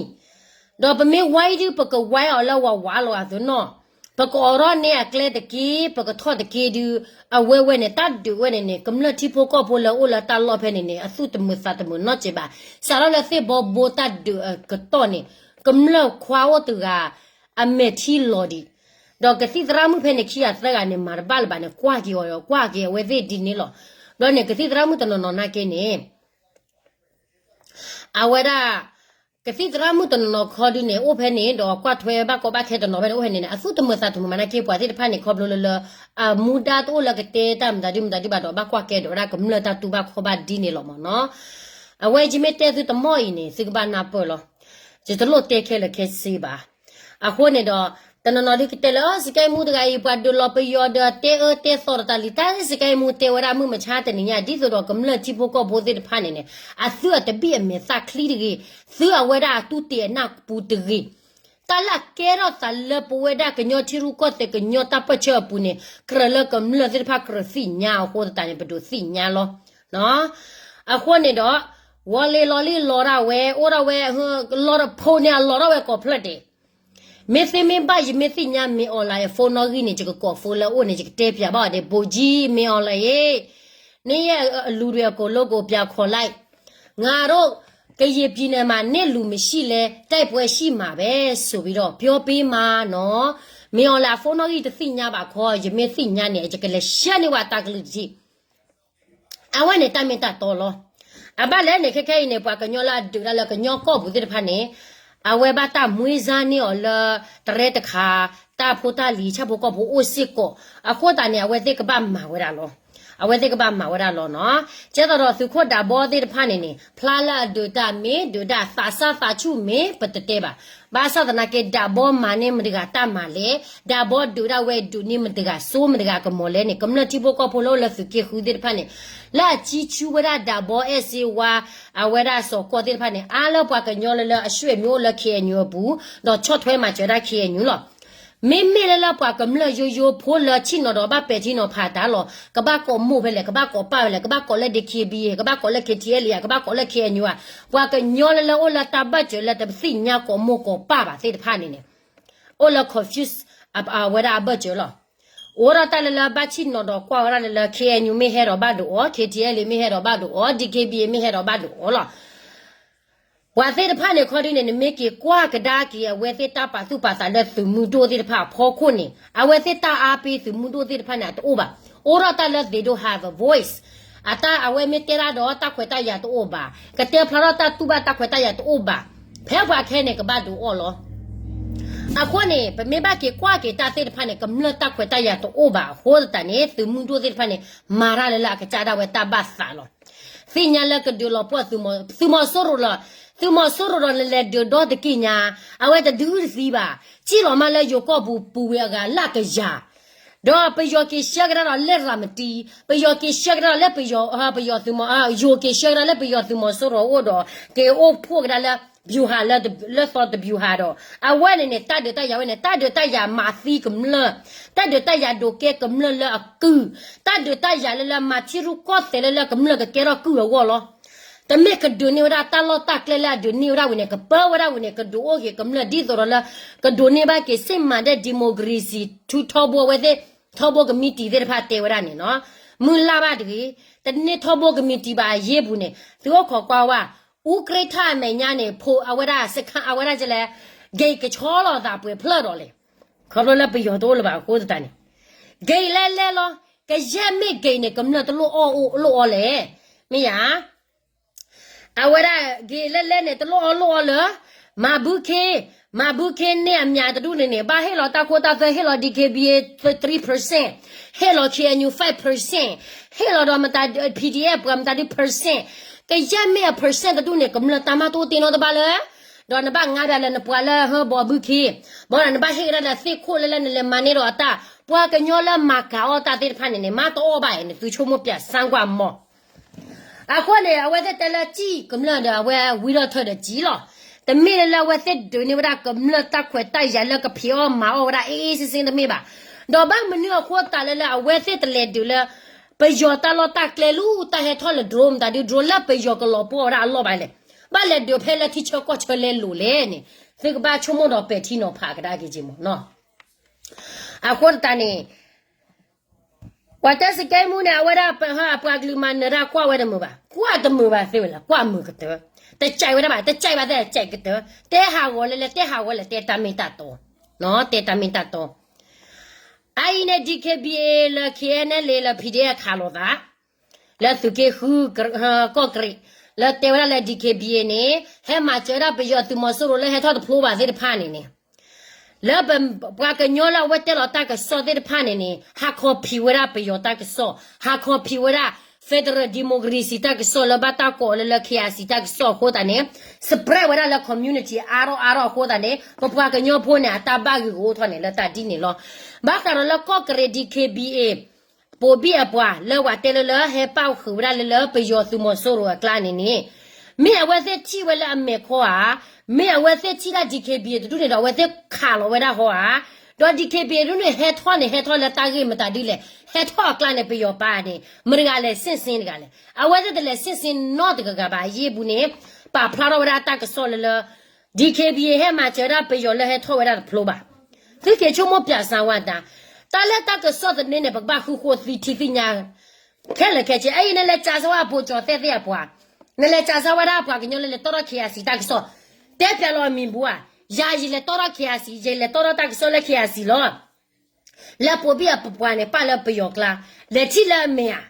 ဒီးပမ့ၢ်ဝဲဒုး ပကဝဲအီၤလၢဝးဝးလီၤအသိးနီၤ, ပကအီၣ်ထီၣ်န့ၢ်အကျဲတက့ၢ်, ပကထီၣ်တက့ၢ်ဒုး, အဝဲဝဲန့ၣ် တၢ်ဒုးဝဲန့ၣ်န့ၣ် ကမျၢၢ်ထံဖိကီၢ်ဖိလၢအိၣ်လၢတၢ်လီၢ်ဖဲန့ၣ်န့ၣ် အသူၣ်တမုာ်သးတမုာ်နီတစဲးဘၣ်. စးထီၣ်လၢသ့ၣ်ဘီဘိတၢ်ဒုးအကတီၢ်န့ၣ် ကမျၢၢ်ခွါအိၣ်တဂၤ အမဲာ်ထံလီၤဒံး ဒီးကသံၣ်သရၣ်မုၣ်ဖဲန့ၣ်ခံဂၤသၢဂၤန့ၣ် မၤတဘၣ်လၢၤဘၣ်န့ၣ် ကွၢ်က့ၤအီၤဒီး ကွၢ်က့ၤအဝဲသ့ၣ်ဒ်န့ၣ်လီၤ. ဒီးန့ၣ် ကသံၣ်သရၣ်မုၣ်တနီၤနီၤနာ်က့န့ၣ် အဝဲဒၣ် ကသံၣ်သရၣ်မုၣ်တနီၤနီၤခီဒုးန့ၣ် အိၣ်ဖဲန့ၣ် ဒီးကွၢ်ထွဲဘၣ်ကီဘၣ်ခဲတနီၤဖဲန့ၣ် အိၣ်ဖဲန့ၣ်န့ၣ် အသူၣ်တမုာ်သးတမုာ်မးနာ်က့ ပှၤသ့ၣ်တဖၣ်န့ၣ် ခီဖျိလၢလၢ အမူဒါတအိၣ်လၢကတဲတၢ်မတၤဒုမတၤဒုဘၣ်ဒီး ဘၣ်ကွၢ်ကဲဒီးဝဲဒၣ်ကမျၢၢ်တၢ်တူၢ်ဘၣ်ခီၣ်ဘၣ်ဒ်န့ၣ်လီၤမ့ၢ်နီၤ. အဝဲယမ့ၢ်တဲသုတမီၢ်အံၤန့ၣ် သုကဘၣ်နၢ်ပၢၢ်လီၤ. ယတလိၣ်တဲခဲလၢာ်ခဲဆ့ဘၣ်. အဃိန့ၣ်ဒီး တနီၤနီၤဒုးကတဲလၢ စကဲမူတဂၤအံၤ ပှၤဒုးလီၤပယီၤဒီးတဲအၢတဲသီဒီးတၢ်လံ တၢ်စကဲမူတဲဝဲဒၣ်မုၢ်မဆါတနံၤညါ ဒ်သိးဒီးကမျၢၢ်ထံဖိကီၢ်ဖိသ့ၣ်တဖၣ်န့ၣ်န့ၣ် အသုအတဘံၣ်အမဲာ်သၣ်ချံတဂ့ၤ, သုအဝဲဒၣ်အတူၢ်တ့ၢ်အနၢ်ပူၤတဂ့ၤ. တၢ်လၢအကဲထီၣ်သးလၢပဝဲဒၣ်ကညီထံရူၢ်ကီၢ်သဲးကညီတၢ်ပၢၢ်ဆၢအပူၤန့ၣ် ကြၢးလၢကမျၢၢ်သ့ၣ်တဖၣ်ကြၢးသ့ၣ်ညါအဃိသတးန့ၣ် ပဒိးသ့ၣ်ညါလီၤ. အဃိန့ၣ်ဒီး ဝီၤလ့ၤလီၤလံလီၤဒၣ်ဝဲ အိၣ်ဒၣ်ဝဲ လီၤတဖိးန့ၣ် အလီၤဒၣ်ဝဲကိးဖျၢၣ်ဒဲး. မ့ၢ်သ့မ့ၢ်ဘၣ် ယမ့ၢ်သ့ၣ်ညါ မ့ၢ် online အ phone နီၣ်ဂံၢ်န့ၣ် ယကကိး phone လၢအအိၣ်န့ၣ် ယကတဲပၠးဘၣ်အီၤဒဲး ဘိးကံ မ့ၢ် online ဧ့ နယဲအလူၤဒွဲၣ်အကိာ်လိကိာ်ပၠးခီ like ငါတို့ ကရင်ပြည်နယ်မှာ စစ်လူမရှိလဲတိုက်ပွဲရှိမှာပဲဆိုပြီးတော့ပြောပေးမှာနော်. မ့ၢ် online အ phone နီၣ်ဂံၢ်တသ့ၣ်ညါဘၣ်ခီ ယမ့ၢ်သ့ၣ်ညါန့ၣ် ယကလဲၤရှဲန့ၢ်ဝဲတၢ်ကလုၢ်တထံၣ် အဝဲန့ၣ်တၢ်မ့ၢ်တၢ်တီလီၤ. အဘၣ်လဲၣ်န့ၣ် ခဲခဲအံၤန့ၣ် ပှၤကညီလၢအဒုးတၢ်လၢကညီကီၢ်ပူၤသ့ၣ်တဖၣ်န့ၣ် အဝဲဘၣ်တၢ်မွေးစားန့ၢ်အီၤလၢ တရဲတခါ တၢ်ဖိတၢ်လံၤ ဆၣ်ဖိကီၢ်ဖိအိၣ်စ့ၢ်ကီး အဃိသတးန့ၣ် အဝဲသ့ၣ်ကဘၣ်မၤဝဲဒၣ်လီၤ. အဝဲသ့ၣ်ကဘၣ်မၤဝဲဒၣ်လီၤနီၤ. ကဲသိးဒီးသုးခိၣ်ဒးဘီသ့ၣ်တဖၣ်န့ၣ်န့ၣ် ဖျါလၢအဒုးတၢ်မ့ၢ်ဒုးတၢ်သးစၢ်သးဆူၣ်မ့ၢ်ပတတဲဘၣ်. ဘၣ်ဆၣ်သနာ်က့ ဒးဘီမၤန့ၢ်မတဂၤတၢ်မၤလဲၣ်, ဒးဘီဒုးဒၣ်ဝဲဒုးန့ၢ်မတဂၤစိမတဂၤကမီၤလဲၣ်န့ၣ် ကမျၢၢ်ထံဖိကီၢ်ဖိလၢအိၣ်လၢသုးက့ဃုသ့ၣ်တဖၣ်န့ၣ် လၢအကံဆူဝဲဒၣ်ဒးဘီအဲၣ်စ့ဝါ အဝဲဒၣ်စီၤကီၢ်သ့ၣ်တဖၣ်န့ၣ် အါလၢပှၤကညီလၢလၢအဆွေမျိုးအိၣ်လၢ K N U အပူၤ ဒီးဆီၣ်ထွဲမၤစၢၤဒၣ် K N U လီၤ. မ့မ့ၢ်လၢလၢပှၤကမျၢၢ်ယိယိဖိလၢဆ့ၣ်နီၤဒီးဘၣ်ပဲာ်ထံနီၤဖးတၢ်လီၤ. ကဘၣ်ကိးမိၢ်ဖဲလဲၣ်, ကဘၣ်ကိးပၢ်ဖဲလဲၣ်, ကဘၣ်ကိးလၢ D K B A, ကဘၣ်ကိးလၢ K T L A, ကဘၣ်ကိးလၢ K N U ဧါ, ပှၤကညီလၢလၢအိၣ်လၢတၢ်ဘၢၣ်စၢၤလၢတသ့ၣ်ညါကိးမိၢ်ကိးပၢ်ဘၣ်သ့ၣ်တဖၣ်န့ၣ်န့ၣ် အိၣ်လၢ confuse အဝဲဒၣ်အဘၢၣ်စၢၤလီၤ. အိၣ်ဒီးတၢ်လၢလၢဘၣ်ဆ့ၣ်နီၤဒီးကွၢ်ဝဲဒၣ်လၢလၢ K N U မ့ၢ်ဟဲဒီးဘၣ်ဒုးအီၤ, K T L A မ့ၢ်ဟဲဒီးဘၣ်ဒုးအီၤ, D K B A မ့ၢ်ဟဲဒီးဘၣ်ဒုးအီၤလီၤ. ပှၤသ့ၣ်တဖၣ်န့ၣ် ခီဒုန့ၣ် နမ့ၢ်က့ၤကွၢ်ကဒါက့ၤ အဝဲသ့ၣ်တၢ်ပာ်သူၣ်ပာ်သးလၢသုးမုၢ်ဒိၣ်သ့ၣ်တဖၣ်အဖီခိၣ်န့ၣ် အဝဲသ့ၣ်တၢ်အါပ့သုးမုၢ်ဒိၣ်သ့ၣ်တဖၣ်န့ၣ် အတအိၣ်ဘၣ်. အိၣ်ဒီးတၢ်လၢ they don't have a voice, အတၢ်အဝဲမ့ၢ်တဲတၢ်ဒီးတၢ်ခွဲးတၢ်ယာ်တအိၣ်ဘၣ်, ကတဲဖျါထီၣ်တၢ်တူၢ်ဘၣ်တၢ်ခွဲးတၢ်ယာ်တအိၣ်ဘၣ်, ဖဲပှၤခဲန့ၣ်ကဘၣ်ဒုးအီၣ်လီၤ. အဃိန့ၣ် ပမ့ၢ်ဘၣ်က့ၤကွၢ်က့ၤတၢ်သ့ၣ်တဖၣ်န့ၣ် ကမျၢၢ်တၢ်ခွဲးတၢ်ယာ်တအိၣ်ဘၣ်အဃိသတးန့ၣ် သုးမုၢ်ဒိၣ်သ့ၣ်တဖၣ်န့ၣ် မၤတၢ်လၢလၢအကစၢ်ဒၣ်ဝဲတၢ်ဘၣ်သးလီၤ. သ့ၣ်ညါလၢကဒုးလီၤပှီၢ်သုးမီၤ, သုးမီၤစိရိၤလီၤ, သုးမီၤစိရိၤဒီးနလဲၤဒုးဒီတက့ၢ်ညါ, အဝဲတဒုတသံဘၣ်, စံၣ်လီၤမးလၢယိၤကီၢ်ပူၤပူၤဝံၤအဂၤလၢကယၤ ဒီးပယီၤက့ၤဆှၢကဒါဒီးလၢရၤမတံ, ပယီၤက့ၤဆှၢကဒါလၢပယီၤ, ပယီၤသုးမီၤ, ယိၤက့ၤဆှၢကဒါလၢပယီၤသုးမီၤစိရိၤအအိၣ်ဒီး က့ၤအိၣ်ဖှိၣ်ကဒါလၢ ဗျူဟာလၢသီတဗျူဟာဒီး အဝဲန့ၣ်န့ၣ် တၢ်ဒုးတၢ်ယၤဝဲန့ၣ် တၢ်ဒုးတၢ်ယၤမၤသံကမျၢၢ်, တၢ်ဒုးတၢ်ယၤဒုးကဲကမျၢၢ်လၢအကုၢ်, တၢ်ဒုးတၢ်ယၤလၢလၢမၤထံရူၢ်ကီၢ်သဲးလၢလၢကမျၢၢ်ကကဲထီၣ်ကုၢ်အဂီၢ်လီၤ. တမ့ၢ်ကဒုးန့ၢ်ဝဲဒၣ်တၢ်လီၢ်တၢ်ကျဲလၢအဒုးန့ၢ်ဝဲဒၣ်ဝံၤန့ၣ် ကပၢဝဲဒၣ်ဝံၤန့ၣ် ကဒုးအိၣ်က့ၤကမျၢၢ်ဒ်သိးဒီးလၢ ကဒုးန့ၢ်ဘၣ်က့ၤစ့ၢ်မၤဒဲး democracy ထူထီဘိအဝဲသ့ၣ် ထီဘိကမံးတံာ် သ့ၣ်တဖၣ်တဲဝဲဒၣ်န့ၣ်နီၤ, မုၢ်လၢ်ဘၣ်တဂ့ၤ, တန့ၢ်ထီဘိကမံးတံာ်ဘၣ်အယ့ၢ်ပူၤန့ၣ် သုအိၣ်ခိးကွၢ်ဝဲ, အူကြ့ထၣ်အမဲာ်ညါန့ၣ် ဖိအဝဲဒၣ်စခါအဝဲဒၣ်ကလဲၣ်, ဂ့ၤကဆီလီၤသးပှဲၤဖျၢၣ်ဒီးလဲၣ်, ခီဖျိလၢပယီၤတအိၣ်လၢၤဘၣ်အဃိသတးန့ၣ်, ဂ့ၤလဲၣ်လဲၣ်လီၤ, ကယဲၢ်မ့ၢ်ဂ့ၤန့ၣ် ကမျၢၢ်တလိၣ်အီၣ်အိၣ်လိၣ်အီလဲၣ်, မ့ၢ်ယၤ အဝဲဒၣ်ဂ့ၤလဲၣ်လဲၣ်န့ၣ် တလိၣ်အီၣ်လိၣ်အီလၢၤ, မၤဘုခ့, မၤဘုခ့န့ၢ်အမံၤတဒူၣ်န့ၣ်န့ၣ် ဘၣ်ဟ့ၣ်လီၤတၢ်ခိတၢ်သွဲ ဟ့ၣ်လီၤ D K B A three percent, ဟ့ၣ်လီၤ K N U five percent, ဟ့ၣ်လီၤဒီးမတၤ P D F ပှၤမတၤဒု percent, ကယဲၢ်မ့ၢ်အ percent တဒူၣ်န့ၣ် ကမျၢၢ်တၢ်မၤတအိၣ်တ့ၢ်နီတဘျီလၢၤ, ဒီးနဘၣ်ငါဒၣ်လၢနပှၤလၢဟၢဘီဘုခ့, ဘီဒီးနဘၣ်ဟ့ၣ်ကဒါလၢသ့ၣ်ခိၣ်လၢလၢနလဲၤမၤန့ၢ်ဒီးအတၢ်, ပှၤကညီလၢမၤကၤအီၣ်တၢ်သ့ၣ်တဖၣ်န့ၣ်န့ၣ် မၤတအီၣ်ဘၣ်အံၤန့ၣ် သုဆိကမိၣ်ပၠးစၣ်ကွၢ်မီၤ အဃိန့ၣ် အဝဲသ့ၣ်တဲလၢစံၣ်ကမျၢၢ်ဒီး အဝဲဝံထီၣ်ထၢဒီးစံၣ်လီၤ. တမ့ၢ်လၢလၢအဝဲသ့ၣ်ဒုးန့ၢ်ဝဲဒၣ်ကမျၢၢ်တၢ်ခွဲးတၢ်ယာ်လၢကဖံးအီၣ်မၤအီၣ်ဝဲဒၣ် အ့အ့စ့စ့တမ့ၢ်ဘၣ်. ဒီးဘၣ်မနုၤအဃိသတးလၢလၢအဝဲသ့ၣ်တလဲၤဒုးလၢ ပယီၤတၢ်လီၢ်တၢ်ကျဲလၢတၢ်ဟဲထီၣ်လၢ drone မတၤဒု drone လၢပယီၤကလီၤပှီၢ်ဝဲဒၣ်အလီၢ်ဘၣ်လဲၣ်. ဘၣ်လဲၤဒုးဖဲလၢထံဆၢကီၢ်ဆၢလဲၤလိာ်လဲၣ်န့ၣ် သုကဘၣ်ဆိကမိၣ်ဒီးပဲာ်ထံနီၤဖးကဒါက့ၤက့ၤမီၤနီၤ. အဃိသတးန့ၣ် ပှၤတဲစကဲမူန့ၣ် အဝဲဒၣ်ပှၤကလုာ်မၤနၢၤတၢ်ကွၢ်ဝဲတမုာ်ဘၣ်, ကွၢ်တမုာ်ဘၣ်သ့ဝဲလဲၣ်, ကွၢ်မုာ်ကတၢၢ်, တကဲဝဲဒၣ်ဘၣ်, တကဲဘၣ်သ့ၣ် ကဲကတၢၢ်, တဲဟးဂီၤလဲၣ်လဲၣ်, တဲဟးဂီၤလဲၣ်, တဲတၢ်မ့ၢ်တၢ်တီ, တဲတၢ်မ့ၢ်တၢ်တီ. အအံၤန့ၣ် D K B A လၢ K N L A လၢ P D F ခးလိာ်သး လၢသုးက့ဃု ကီၢ်ကရ့ၣ် လၢတဲဝဲဒၣ်လၢ D K B A န့ၣ် ဟဲမၤစၢၤဝဲဒၣ်ပယီၤသုးမီၤစိရိၤလၢဟဲထီၣ်တဖျိဘၣ်သ့ၣ်တဖၣ်န့ၣ်န့ၣ် လၢပှၤကညီလၢအဝဲတဲလီၤတၢ်ကစီၣ်သ့ၣ်တဖၣ်န့ၣ်န့ၣ် ဟးခီဖံးဝဲဒၣ်ပယီၤတၢ်ကစီၣ်, ဟးခီဖံးဝဲဒၣ် federal democracy တၢ်ကစီၣ်လၢဘၣ်တၢ်ကိးလၢလၢ K I C တၢ်ကစီၣ်အဃိသတးန့ၣ် spread ဝဲဒၣ်လၢ community အါထီၣ်အါထီၣ်အဃိသတးန့ၣ် ပပှၤကညီဖိန့ၣ် အတၢ်ဘၣ်ဂ့ၢ်ကအိၣ်ထီၣ်န့ၣ်လၢတၢ်ဒ်န့ၣ်လီၤ. ဘၣ်ဃးဒီးလၢကီၢ်ကရ့ၣ် D K B A ပိာ်ဘံၣ်အပှၤလၢပှၤတဲလၢလၢ ဟဲပၣ်ဃုာ်ဝဲဒၣ်လၢလၢပယီၤသုးမီၤစိရိၤအကျါန့ၣ်န့ၣ် မ့ၢ်အဝဲသ့ၣ်ထံၣ်ဝဲလၢအမဲာ်ခီဧါ, မ့ၢ်အဝဲသ့ၣ်ထံၣ်ဒၣ် D K B A တဒူၣ်န့ၣ်ဒီး အဝဲသ့ၣ်ခးလီၤဝဲဒၣ်ဟီဧါ, ဒီး DKBA ဒ်န့ၣ် ဟဲထီၣ်န့ၣ် ဟဲထီၣ်လၢတၢ်ဂ့ၢ်မတၤဒ်လဲၣ်, ဟဲထီၣ်အကျါန့ၣ် ပယီၤပာ်န့ၣ် မတၤတဂၤလဲၤ ရှင်းရှင်း တဂၤလဲၣ်, အဝဲသ့ၣ်တလဲၤ ရှင်းရှင်း နီတဂၤဂၤဘၣ်. အယ့ၢ်ပူၤန့ၣ် ပာ်ဖျါထီၣ်ဝဲဒၣ်တၢ်ကစီၣ်လၢလၢ DKBA ဟဲမၤစၢၤဒၣ်ပယီၤလၢဟဲထီၣ်ဝဲဒၣ်တဖျိဘၣ်. သုက့ၤဆိကမိၣ်ပၠးစၢဝဲတၢ်, တၢ်လၢတၢ်ကစီၣ်သန့န့ၣ် ပကဘၣ်ဃုဃိသံထံသ့ၣ်ညါ ခဲလၢာ်ခဲဆ့. အအံၤနလဲၤစၢၤစၢဝဲအဖိကၠီၤသဲသ့ၣ်အပှၤ, နလဲၤစၢၤစၢဝဲဒၣ်ပှၤကညီလၢလဲၤတီထီၣ် KIC တၢ်ကစီၣ်, တဲပျးလီၤအမံၤပူၤဧါ, ယၤယလဲၤတီထီၣ် KIC, ယလဲၤတီထီၣ်တၢ်ကစီၣ်လၢ KIC လီၤ. လၢပိာ်ဘံၣ်အပှၤန့ၣ် ပာ်လၢပယီၤကျါ, လဲၤထံၣ်လၢအမဲာ်ဧါ.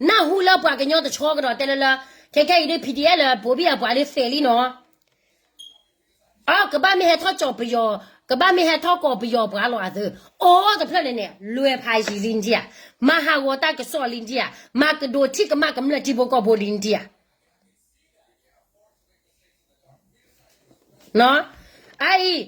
နၢ်ဟူလၢပှၤကညီတဆီကဒီးတဲလၢလၢ ခဲခဲအံၤဒ် PDF လၢပိာ်ဘံၣ်အပှၤလၢသဲးလံနီၤ အကဘၣ်မ့ၢ်ဟဲထီၣ်ကၠီၤပယီၤ, ကဘၣ်မ့ၢ်ဟဲထီၣ်ကိးပယီၤပှၤလီၤအသး, အိၣ်တဖျၢၣ်န့ၣ်န့ၣ် လွဲၤဖးယံာ်လံနထံၣ်ဧါ, မၤဟးဂီၤတၢ်ကစီၣ်လံနထံၣ်ဧါ, မၤကဒိးထံၣ်ကမၣ်ကမျၢၢ်ထံဖိကီၢ်ဖိလံနထံၣ်ဧါ. အအံၤ,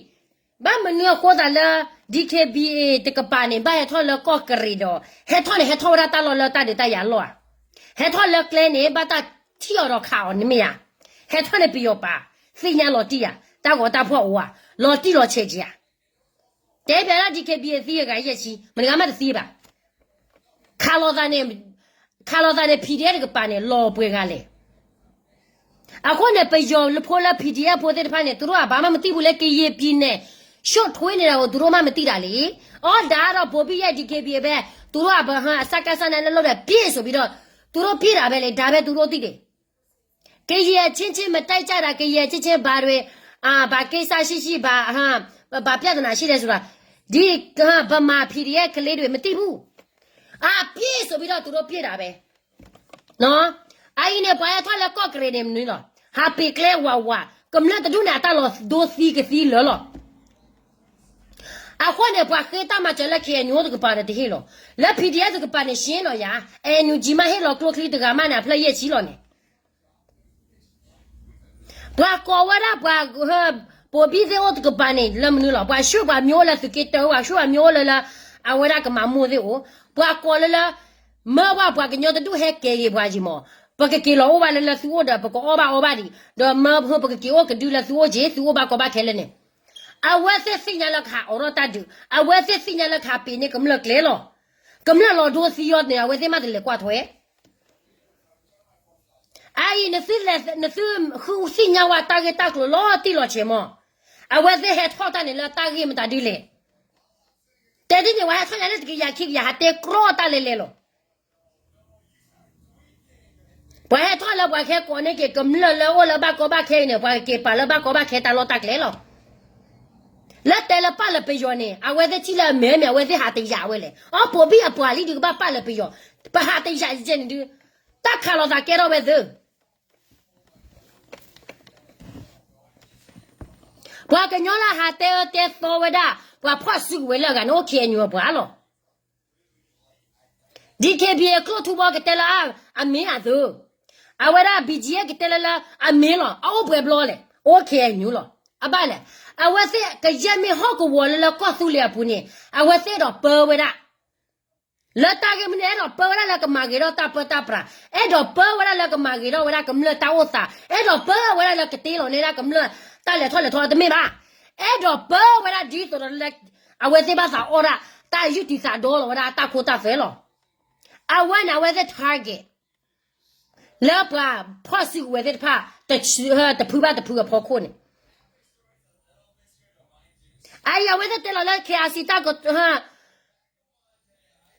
ဘၣ်မနုၤအဃိသတးလၢ DKBA တကပၤန့ၣ် ဘၣ်ဟဲထီၣ်လၢကီၢ်ကရ့ၣ်ဒီး ဟဲထီၣ်န့ၣ် ဟဲထီၣ်ဝဲဒၣ်တၢ်လီၢ်လၢတၢ်ဒုးတၢ်ယၤလီၢ်ဧါ. ဟဲထီၣ်လၢကျဲန့ၣ် ဘၣ်တၢ်ထံၣ်အီၤဒီးခးအီၤန့ၣ်မ့ၢ်ဧါ. ဟဲထီၣ်န့ၣ်ပယီၤပာ်, သ့ၣ်ညါလီၤတံၢ်ဧါ, တၢ်ဂီၤတၢ်ဖီၣ်အိၣ်ဧါ, လီၤတံၢ်လီၤဆဲးက့ၤဧါ. တဲဘၣ်လၢ DKBA သံအဂၤယဲၢ်ဆံ, မတၤဂၤမးတသံဘၣ်. ခးလိာ်သးန့ၣ်, ခးလိာ်သးန့ၣ် PDF တကပၤန့ၣ် လီၤပှဲၤဂၤလဲၣ်. အဃိန့ၣ် ပယီၤဖိလၢ PDF ဖိသ့ၣ်တဖၣ်န့ၣ် သူတို့ကဘၣ်မးမတံၢ်ဘူးလၢ ကရင်ပြည်နယ် ရှုပ်ထွေးနေတာကို သူတို့မှမသိတာလေ. အီ ဒါကတော့ ဗိုလ်ဘိုယဲ DKBA ပဲ, သူတို့က စကစ နဲ့ လက်လုပ်တယ် ပြေးဆိုပြီးတော့ သူတို့ပြေးတာပဲလေ, ဒါပဲ သူတို့သိတယ်. ကရင်အချင်းချင်း မတိုက်ကြတာ, ကရင်အချင်းချင်း ဘာတွေ, အာ, ဘာကိစ္စရှိရှိ, ဘာ, အာ, ဘာပြဿနာရှိလဲဆိုတာ, ဒီ, အာ, ဗမာ PDF ကလေးတွေ မသိဘူး. အာ, ပြေးဆိုပြီးတော့ သူတို့ပြေးတာပဲ. အအံၤန့ၣ် ပှၤဟဲထီၣ်လၢကီၢ်ကရ့ၣ်န့ၣ်မနုၤလီၤ. ဟးပ့ၤကျဲဝးဝး, ကမျၢၢ်တဒူၣ်န့ၣ် အတၢ်လီၤဒိသံကသံလၢာ်လီၤ. အဃိန့ၣ် ပှၤဃ့တၢ်မၤစၢၤလၢ KNU တကပၤဒီးတဟ့ၣ်လီၤ. လၢ PDF တကပၤန့ၣ် ရှင်းလီၤယၤ, NUG မးဟ့ၣ်လီၤကျိချံတဂၤမးန့ၣ် အဖျၢၣ်ယဲၢ်ဆံလီၤန့ၣ် ပှၤကိးဝဲဒၣ်ပှၤ, ပိာ်ဘံၣ်သ့ၣ်အိၣ်တကပၤန့ၣ် လၢမနုၤလီၤ. ပှၤဆှၢပှၤမ့ၢ်အိၣ်လၢသုးက့တၢ, ပှၤဆှၢပှၤမ့ၢ်အိၣ်လၢလၢ အဝဲဒၣ်ကမၤမိၢ်သ့ၣ်အိၣ်, ပှၤကိးလၢလၢ မၢဝဲပှၤကညီတဒူၣ်ဟဲက့ၤဂ့ၤပှၤယံၤမး, ပကက့ၤလီၤအိၣ်ဘၣ်လၢလၢသုအိၣ်ဒီး ပကအီၣ်ဘၣ်အီဘၣ်ဒံး, ဒီးမၢပကက့ၤအိၣ်ကဒုလၢသုအိၣ်က့ၤ သုအိၣ်ဘၣ်ကီဘၣ်ခဲလၢာ်န့ၣ်, အဝဲသ့ၣ်သ့ၣ်ညါလၢကဟးအိးထီၣ်တၢ်ဒုး, အဝဲသ့ၣ်သ့ၣ်ညါလၢကဟးပ့ၤန့ၢ်ကမျၢၢ်ကျဲလီၤ. ကမျၢၢ်လီၤဒိသံအီၤန့ၣ် အဝဲသ့ၣ်မးတလဲၤကွၢ်ထွဲ အအံၤ နသုသ့ၣ်ညါဝဲတၢ်ဂ့ၢ်တၢ်ကျိၤလီၤတံၢ်လီၤဆဲးမး, အဝဲသ့ၣ်ဟဲထီၣ်တၢ်န့ၣ်လၢတၢ်ဂ့ၢ်မတၤဒ်လဲၣ်. တဲဒ်န့ၣ် ပှၤဟဲထီၣ်ညါလၢတကယၤခံကယၤ ဟးတဲကြီတၢ်လဲၤလဲၤလီၤ. ပှၤဟဲထီၣ်လၢပှၤဟဲကိးန့ၢ်က့ၤကမျၢၢ်လၢအိၣ်လၢဘၣ်ကီဘၣ်ခဲအံၤန့ၣ် ပှၤကက့ၤပာ်လၢဘၣ်ကီဘၣ်ခဲတၢ်လီၢ်တၢ်ကျဲလီၤ. လၢတဲလၢပာ်လၢပယီၤန့ၣ် အဝဲသ့ၣ်ထံၣ်လၢအမဲာ်မဲာ် အဝဲသ့ၣ်ဟးတယာ်ဝဲလဲၣ်. အီ ပိာ်ဘံၣ်အပှၤလံဒုးကဘၣ်ပာ်လၢပယီၤ, ပဟးတယာ်ယဲန့ၣ်ဒုး, တၢ်ခးလိာ်သးကဲထီၣ်ဝဲသ့ ပှၤကညီလၢဟးတဲအၢတဲသီဝဲဒၣ် ပှၤဖီၣ်စုကဝဲၤလၢအဂၤန့ၣ် အိၣ် KNU အပှၤလီၤ. DKBA ကျိၣ်ထူဘီကတဲလၢအမ့ၢ်အသိး, အဝဲဒၣ် BGF ကတဲလၢလၢအမ့ၢ်လီၤ. အအိၣ်ပှဲၤဘျီလဲၣ်, အိၣ် KNU လီၤ. အဘၣ်လဲၣ်, အဝဲသ့ၣ်ကယဲၢ်မ့ၢ်ဟီၣ်ကဝီၤလၢလၢကီၢ်သူလ့ၤအပူၤန့ၣ် အဝဲသ့ၣ်အဲၣ်ဒိးပၢဝဲဒၣ် လၢတၢ်ဂ့ၢ်မနုၤ အဲၣ်ဒိးပၢဝဲဒၣ်လၢကမၤဂ့ၤထီၣ်တၢ်ပၢတၢ်ပြး, အဲၣ်ဒိးပၢဝဲဒၣ်လၢကမၤဂ့ၤထီၣ်ဝဲဒၣ်ကမျၢၢ်တၢ်အိၣ်သး, အဲၣ်ဒိးပၢဝဲဒၣ်လၢကတ့လီၤန့ၢ်ဒၣ်ကမျၢၢ်တၢ်လဲၤထီၣ်လဲၤထီတမ့ၢ်ဘၣ်. အဲၣ်ဒိးပၢဝဲဒၣ်ဒ်သိးဒီးလၢ အဝဲသ့ၣ်ဘၣ်သးအီၣ်ဒၣ် တၢ်ယူၢ်တံၢ်သးဒီလီၤဝဲဒၣ်တၢ်ခိတၢ်သွဲလီၤ. အဝဲန့ၣ် အဝဲသ့ၣ် target လၢပှၤဖီၣ်စုကဝဲၤသ့ၣ်တဖၣ် တဖုဘၣ်တဖုအဖီခိၣ်န့ၣ် အအံၤ အဝဲသ့ၣ်တဲလီၤလၢ KIC တၢ်က,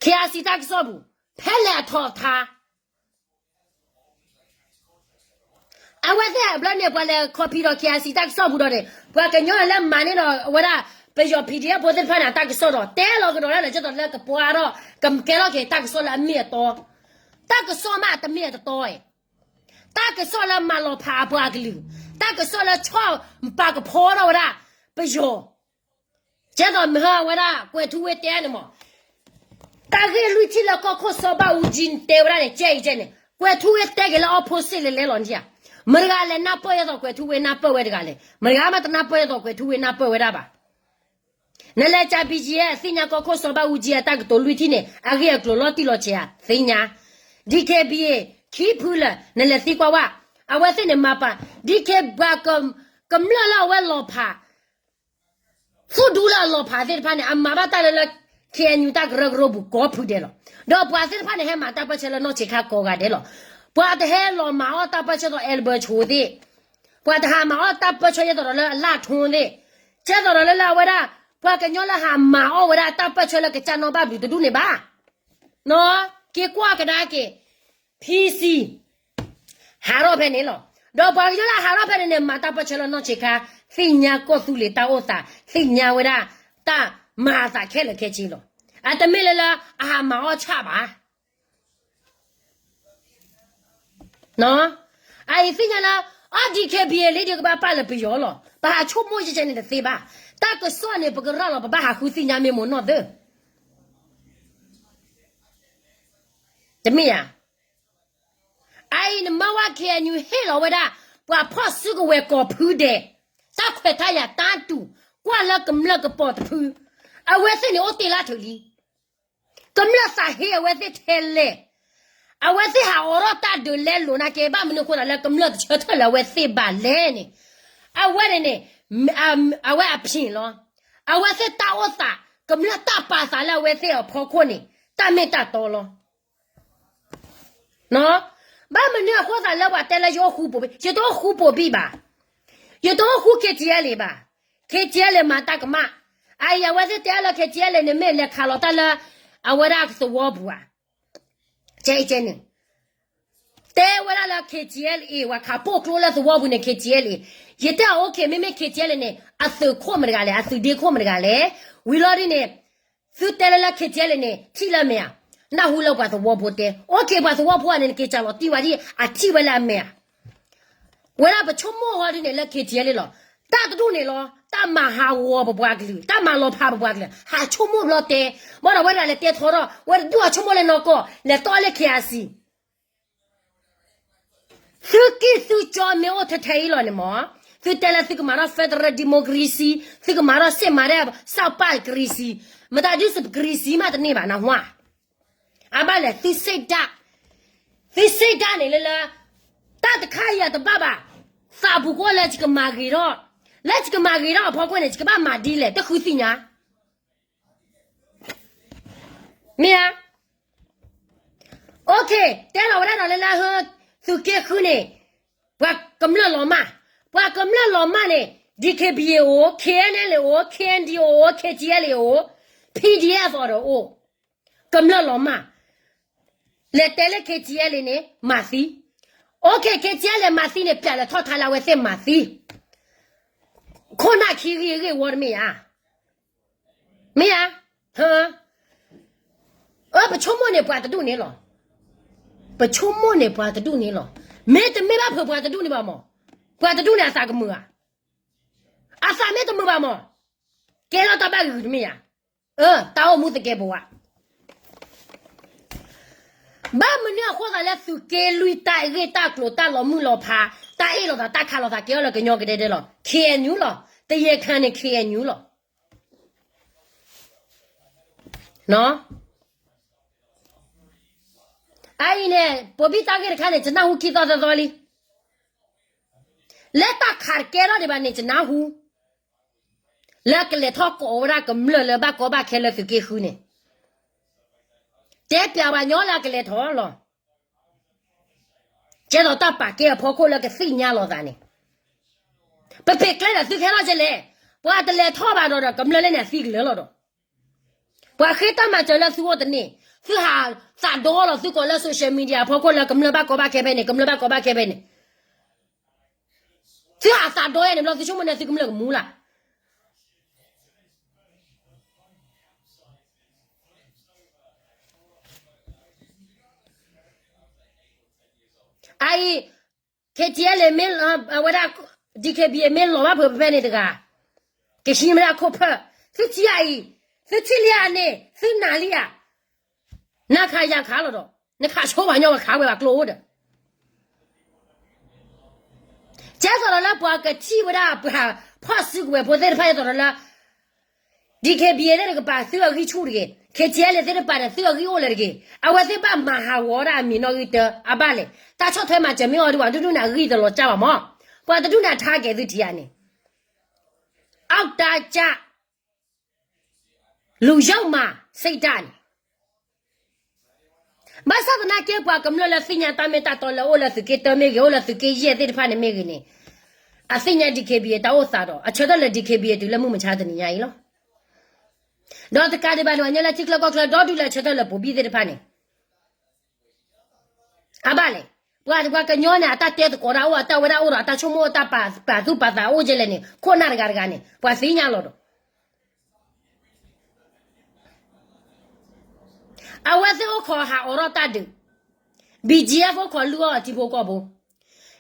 KIC တၢ်ကစီၣ်ပူၤ ဖဲလဲၣ်အထီၣ်အထါ အဝဲသ့ၣ်ဘျီန့ၣ် ပှၤလဲၤ copy ဒီး KIC တၢ်ကစီၣ်ပူၤဒီးန့ၣ် ပှၤကညီလၢမၤန့ၢ်ဒီးအဝဲဒၣ် ပယီၤ PDF ဖိသ့ၣ်တဖၣ်န့ၣ် အတၢ်ကစီၣ်ဒီး တဲလီၤကဒီးဒၣ်လဲာ် ကဲသိးလၢကပှၤဒီး ကကဲထီၣ်က့ၤတၢ်ကစီၣ်လၢအမ့ၢ်အတီ, တၢ်ကစီၣ်မးတမ့ၢ်အတတီဧိၤ, တၢ်ကစီၣ်လၢမၤလီၤဖးအပှၤအကလုာ်, တၢ်ကစီၣ်လၢဆီၣ်ပာ်ကဖီထီၣ်ဝဲဒၣ် ပယီၤ ကဲသိးမဟါဝဲဒၣ် ကွဲၤထူဝ့တဲန့ၣ်မး, တၢ်ဂ့ၢ်လွံၢ်ထံၣ်လၢကီၢ်ခိၣ်စီၤဘၣ်အူကၠံတဲဝဲဒၣ်န့ၣ် ကဲအံၤကဲန့ၣ် ကွဲၤထူဝ့တဲက့ၤလၢ opposite လဲၤလဲၤလီၤန့ၣ်ဧါ. မတဂၤလဲၤနၢ်ပၢၢ်ယဲသိး ကွဲၤထူဝ့နၢ်ပၢၢ်ဝဲတဂၤလဲၣ်. မတဂၤမးတနၢ်ပၢၢ်ယဲသိး ကွဲၤထူဝ့နၢ်ပၢၢ်ဝဲဒၣ်ဘၣ်. နလဲၤကး BGF သ့ၣ်ညါကီၢ်ခိၣ်စီၤဘၣ်အူကၠံအတၢ်ကတိၤလွံၢ်ထံၣ်န့ၣ် အဂ့ၢ်အကျိၤလီၤတံၢ်လီၤဆဲးဧါ သ့ၣ်ညါ. DKBA ခံဖုလၢာ် နလဲၤသံကွၢ်ဝဲ, အဝဲသ့ၣ်န့ၣ်မၤပာ် DK ပှၤကမျၢၢ်လၢအဝဲလီၤဖး သ သူၣ်ဒူလၢအလီၤဖးသ့ၣ်တဖၣ်န့ၣ် အမၤဘၣ်တၢ်လၢလၢ ခ့ၣ်အဲၣ်ယူၣ် တၢ်ကရၢကရိပူၤကိးဖုဒဲးလီၤ. ဒီးပှၤသ့ၣ်တဖၣ်န့ၣ် ဟဲမၤတၢ်ပၢၢ်ဆၢလၢနီၢ်ဆံးခါကိးဂၤဒဲးလီၤ. ပှၤတဟဲလီၤမၤအီၣ်တၢ်ပၢၢ်ဆၢဒီးအဲလဘၢဆိသ့ၣ်, ပှၤတဟးမၤအီၣ်တၢ်ပၢၢ်ဆၢယဲသိးဒီးလၢအလၢ်ထိသ့ၣ်, ကဲသိးဒီးလၢလၢအဝဲဒၣ် ပှၤကညီလၢဟးမၤအီၣ်ဝဲဒၣ်တၢ်ပၢၢ်ဆၢလၢကစၢ်နီၣ်ဘၣ်ဘျုးတဒူၣ်န့ၣ်ဘၣ်. က့ၤကွၢ်ကဒါက့ၤ PC ဟးထီၣ်ဖဲန့ၣ်လီၤ. ဒီးပှၤကညီလၢအဟးထီၣ်ဖဲန့ၣ်န့ၣ် မၤတၢ်ပၢၢ်ဆၢလၢနီၢ်ဆံးခါ, သ့ၣ်ညါကီၢ်သူလ့ၤတၢ်အိၣ်သး, သ့ၣ်ညါဝဲဒၣ်တၢ်မၤအသးခဲလၢာ်ခဲဆ့လီၤ. အတမ့ၢ်လၢလၢအဟးမၤအီၣ်ဆၣ်ဘၣ်. အအံၤသ့ၣ်ညါလၢ အ DKBA လံဒီးကဘၣ်ပာ်လၢပယီၤလီၤ. ပဟးဆိကမိၣ်ယဲန့ၣ်တသ့ဘၣ်. တၢ်ကစီၣ်န့ၣ် ပကရၢလီၤ ပဘၣ်ဟးဃုသ့ၣ်ညါမ့ၢ်မိၢ်နီၢ်သၢ တမ့ၢ်ဧါ. အအံၤနမၤဝဲ ခ့ၣ်အဲၣ်ယူၣ် ဟ့ၣ်လီၤဝဲဒၣ် ပှၤဖီၣ်စုကဝဲၤကိးဖုဒဲး, တၢ်ခွဲးတၢ်ယာ်တၢ်တူာ်, ကွၢ်လၢကမျၢၢ်ကပီၤတဖု, အဝဲသ့ၣ်န့ၣ်အိၣ်တ့ၢ်လၢထုးလံ. ကမျၢၢ်သးဟ့အဝဲသ့ၣ်ထဲလဲၣ်, အဝဲသ့ၣ်ဟးအိးထီၣ်တၢ်ဒုးလဲလိာ်နာ်က့ ဘၣ်မနုၤအဃိသးလၢကမျၢၢ်တဆၢထၢၣ်လၢအဝဲသ့ၣ်ဘၣ်လဲၣ်န့ၣ်, အဝဲန့ၣ်န့ၣ် အဝဲအဖံးလီၤ. အဝဲသ့ၣ်တၢ်အိၣ်သး, ကမျၢၢ်တၢ်ပာ်သးလၢအဝဲသ့ၣ်အဖီခိၣ်န့ၣ် တၢ်မ့ၢ်တၢ်တီလီၤ. ဘၣ်မနုၤအဃိသးလၢပှၤတဲလၢယအိၣ်ဃူပိာ်ဘံၣ်, ယတအိၣ်ဃူပိာ်ဘံၣ်ဘၣ်. ယတအိၣ်ဃူ KTLA ဘၣ်. KTLA မၤတၢ်ကမၣ်. အအံၤအဝဲသ့ၣ်တဲလၢ KTLA န့ၣ် မ့ၢ်လဲၤခးလီၤတၢ်လၢ အဝဲဒၣ်သဝီပူၤဧါ. ကဲအံၤကဲန့ၣ် တဲဝဲဒၣ်လၢ KTLA ပှၤခးပိာ်ကျိလၢသဝီပူၤန့ၣ် KTLA. ယတဲအီၤ OK မ့မ့ၢ် KTLA န့ၣ် အသုးခိၣ်မတဂၤလဲၣ်, အသုးဒ့ခိၣ်မတဂၤလဲၣ်. ဝံၤလီၤဒ်န့ၣ် သုတဲလၢလၢ KTLA န့ၣ် ထံၣ်လၢအမဲာ်ဧါ. နၢ်ဟူလၢပှၤသဝီဖိတဲ OK ပှၤသဝီဖိန့ၣ် နက့ၤစးလီၤတံၢ်ဝဲဒ် အထံၣ်ဝဲလၢအမဲာ်ဧါ. ဝဲဒၣ်ပဆိကမိၣ်ဟီဒ်န့ၣ်လၢ KTLA လီၤ. တၢ်တဒူၣ်န့ၣ်လီၤ. တၢ်မၤဟးဂီၤပပှၤကလုာ်, တၢ်မၤလီၤဖးပပှၤကလုာ်, ဟးဆိကမိၣ်ဘျီတဲ, ဘၣ်ဒီးဝဲဒၣ်လဲၤတဲထီထီၣ်, ဝဲတဒူၣ်အဆိကမိၣ်လၢနီၢ်ကီၢ်, လဲၤတီၢ်လၢ KIC သုကံၢ်သုကၠီမ့ၢ်အိၣ်ထဲထဲအံၤလီၤန့ၣ်မး, သုတဲလၢသုကမၤထီၣ် federal democracy, သုကမၤထီၣ်စ့ၢ်မၤဒဲး စီၤပၤကရံစံ, မတၤဒုးစပကရံစံမးတန့ၢ်ဘၣ် နၢ်ဟူဧါ. အဘၣ်လဲၣ် သုစ့ၣ်ဒၣ်, သုစ့ၣ်ဒၣ်န့ၣ်လၢလၢ တၢ်တခါအံၤအတဘၣ်ဘၣ်, သးပူၤကွံာ်လၢယကမၤဂ့ၤထီၣ်, လၢယကမၤဂ့ၤထီၣ်အဖီခိၣ်န့ၣ် ယကဘၣ်မၤဒ်လဲၣ် တဃုသ့ၣ်ညါ မ့ၢ်ဧါ. OK, တဲလီၤဝဲဒၣ်ဒီးလၢလၢဟၢ သုးက့ဃုန့ၣ် ပှၤကမျၢၢ်လီၤမၢ်, ပှၤကမျၢၢ်လီၤမၢ်န့ၣ် DKBA အိၣ်, KNLA အိၣ်, KNDO အိၣ်, KTLA အိၣ်, PDF အီၤဒီးအိၣ်, ကမျၢၢ်လီၤမၢ်, လဲၤတဲလၢ KTLA န့ၣ် မၤသံ, OK, KTLA မၤသံန့ၣ် ပျဲလဲၤထီၣ်ထါလၢအဝဲသ့ၣ်မၤသံ, ခိၣ်နၢ်ခံဂ့ၢ်ဂ့ၢ်ဝီတမ့ၢ်ဧါ. မ့ၢ်ဧါ. အၢ ပဆိကမိၣ်န့ၣ်ပှၤတဒူၣ်န့ၣ်လီၤ. ပဆိကမိၣ်န့ၣ်ပှၤတဒူၣ်န့ၣ်လီၤ. မ့တမ့ၢ်ဘၣ်ဖုးပှၤတဒူၣ်န့ၣ်ဘၣ်မး, ပှၤတဒူၣ်န့ၣ်အသးကမုာ်ဧါ. အသးမ့ၢ်တမုာ်ဘၣ်မး, ကဲထီၣ်တၢ်ဘၣ်ဂ့ၤဂ့ၤတမ့ၢ်ဧါ. အၢ တၢ်အိၣ်မူသကဲးပဝး ဘၣ်မနုၤအဃိသးလၢသုးက့လွံၢ်တၢ်အဂ့ၢ်တၢ်ကျိၤတၢ်လီၤမုၢ်လီၤဖး, တၢ်အ့ၣ်လိာ်သးတၢ်ခးလိာ်သးကဲထီၣ်လၢကညီကဒဲဒဲလီၤ. KNU လီၤ. တယဲၢ်ခါန့ၣ် KNU လီၤ. အအံၤန့ၣ် ပိာ်ဘံၣ်တၢ်ဂ့ၢ်တခါန့ၣ် ယနၢ်ဟူခံသီသၢသီလံ. လၢတၢ်ခးတကဲထီၣ်ဒံးဘၣ်န့ၣ် ယနၢ်ဟူ လၢကလဲၤထီၣ်ကိးဝဲဒၣ်ကမျၢၢ်လၢဘၣ်ကီဘၣ်ခဲလၢသုးက့ဃုန့ၣ်, တဲပျးပှၤညီလၢအကလဲၤထီၣ်လီၤ. ကဲသိးတၢ်ပာ်ကဲအဖီခိၣ်လၢကသ့ၣ်ညါလိာ်သးန့ၣ်, ပပ့ၤကျဲဒီးသုခဲထီၣ်ကလဲၣ်, ပှၤတလဲၤထီၣ်ဘၣ်ဒီးဒီး ကမျၢၢ်လၢန့ၣ်အသံကလၢာ်လီၤဒီး, ပှၤဃ့တၢ်မၤစၢၤလၢသုအိၣ်တန့ၢ်, သုဟးသးဒီလီၤသုကိးလၢ social media အဖီခိၣ်လၢကမျၢၢ်ဘၣ်ကီဘၣ်ခဲဖဲန့ၣ်, ကမျၢၢ်ဘၣ်ကီဘၣ်ခဲဖဲန့ၣ် သုဟးသးဒီယဲန့ၣ်ဘျီ သုဆိကမိၣ်န့ၣ်သုကမျၢၢ်ကမူလၢ်. အအံၤ KTLA မ့ၢ် အဝဲဒၣ် DKBA မ့ၢ်လီၤဘၣ်ဖုးဖဲန့ၣ်တဂၤ, ကဟံးမ့ၢ်ဒၣ်ခိၣ်ဖၢၣ်, သုထံၣ်အံၤ, သုထံၣ်လံဧါန့ၣ်, သုနာ်လံဧါ. နခးယၤခးလီၤဒီး နခးဆိပှၤညီပှၤခးဝဲပှၤကျိအိၣ်ဒီး ကဲသိးဒီးလၢပှၤကထံၣ်ဝဲဒၣ်ပှၤဖီၣ်စုကဝဲၤဖိသ့ၣ်တဖၣ် ဒ်သိးဒီးလၢ DKBA သ့ၣ်တကပၤ သုအဂံၢ်ဆူၣ်တဂ့ၤ, KTLA သ့ၣ်တကပၤန့ၣ် သုအဂံၢ်အိၣ်လၢၤတဂ့ၤ, အဝဲသ့ၣ်ဘၣ်မၤဟးဂီၤဒၣ်အမံၤနီၣ်ဂံၢ်တၢ အဘၣ်လဲၣ်, တၢ်ဆီၣ်ထွဲမၤစၢၤမ့ၢ်အီၤဒ်ပှၤတဒူၣ်န့ၣ် အဂံၢ်တလီၤကၢ်ဘၣ်မး, ပှၤတဒူၣ်န့ၣ် အ target သုထံၣ်ဧါန့ၣ်, အီၣ်တၢ်ကၢ် လူယုံမး စိတ်ဓာတ်န့ၣ် ဘၣ်ဆၣ်သနာ်က့ ပှၤကမျၢၢ်လၢသ့ၣ်ညါတၢ်မ့ၢ်တၢ်တီလၢအိၣ်လၢသုးက့တၢမ့ၢ်ဂ့ၤ အိၣ်လၢသုးက့ယဲၢ်သ့ၣ်တဖၣ်န့ၣ်မ့ၢ်ဂ့ၤန့ၣ် အသ့ၣ်ညါ D K B A တၢ်အိၣ်သးဒီး အဆၢထၢၣ်လၢ D K B A တုၤလၢမုၢ်မဆါတနံၤညါအံၤလီၤ. ဒီးတကးဒံးဘၣ်န့ၣ် ပှၤကညီလၢထံချၢကီၢ်ချၢ ဒီဒုလၢအဆၢထၢၣ်လၢပိာ်ဘံၣ်သ့ၣ်တဖၣ်န့ၣ် အဘၣ်လဲၣ်, ပှၤပှၤကညီန့ၣ် အတၢ်တဲသကိးတၢ်အိၣ် အတၢ်ဝဲဒၣ်အိၣ်ဒီး အတၢ်ဆိကမိၣ်အတၢ်ပာ်သူၣ်ပာ်သးအိၣ်ကဲလဲၣ်န့ၣ် ခိၣ်နၢ်တဂၤတဂၤန့ၣ် ပှၤသ့ၣ်ညါလီၤဒီး အဝဲသ့ၣ်အိၣ်ခိးဟးအိးထီၣ်တၢ်ဒုး, B G F အိၣ်ခိးလုၢ်အီၣ်အထံဖိကီၢ်ဖိ,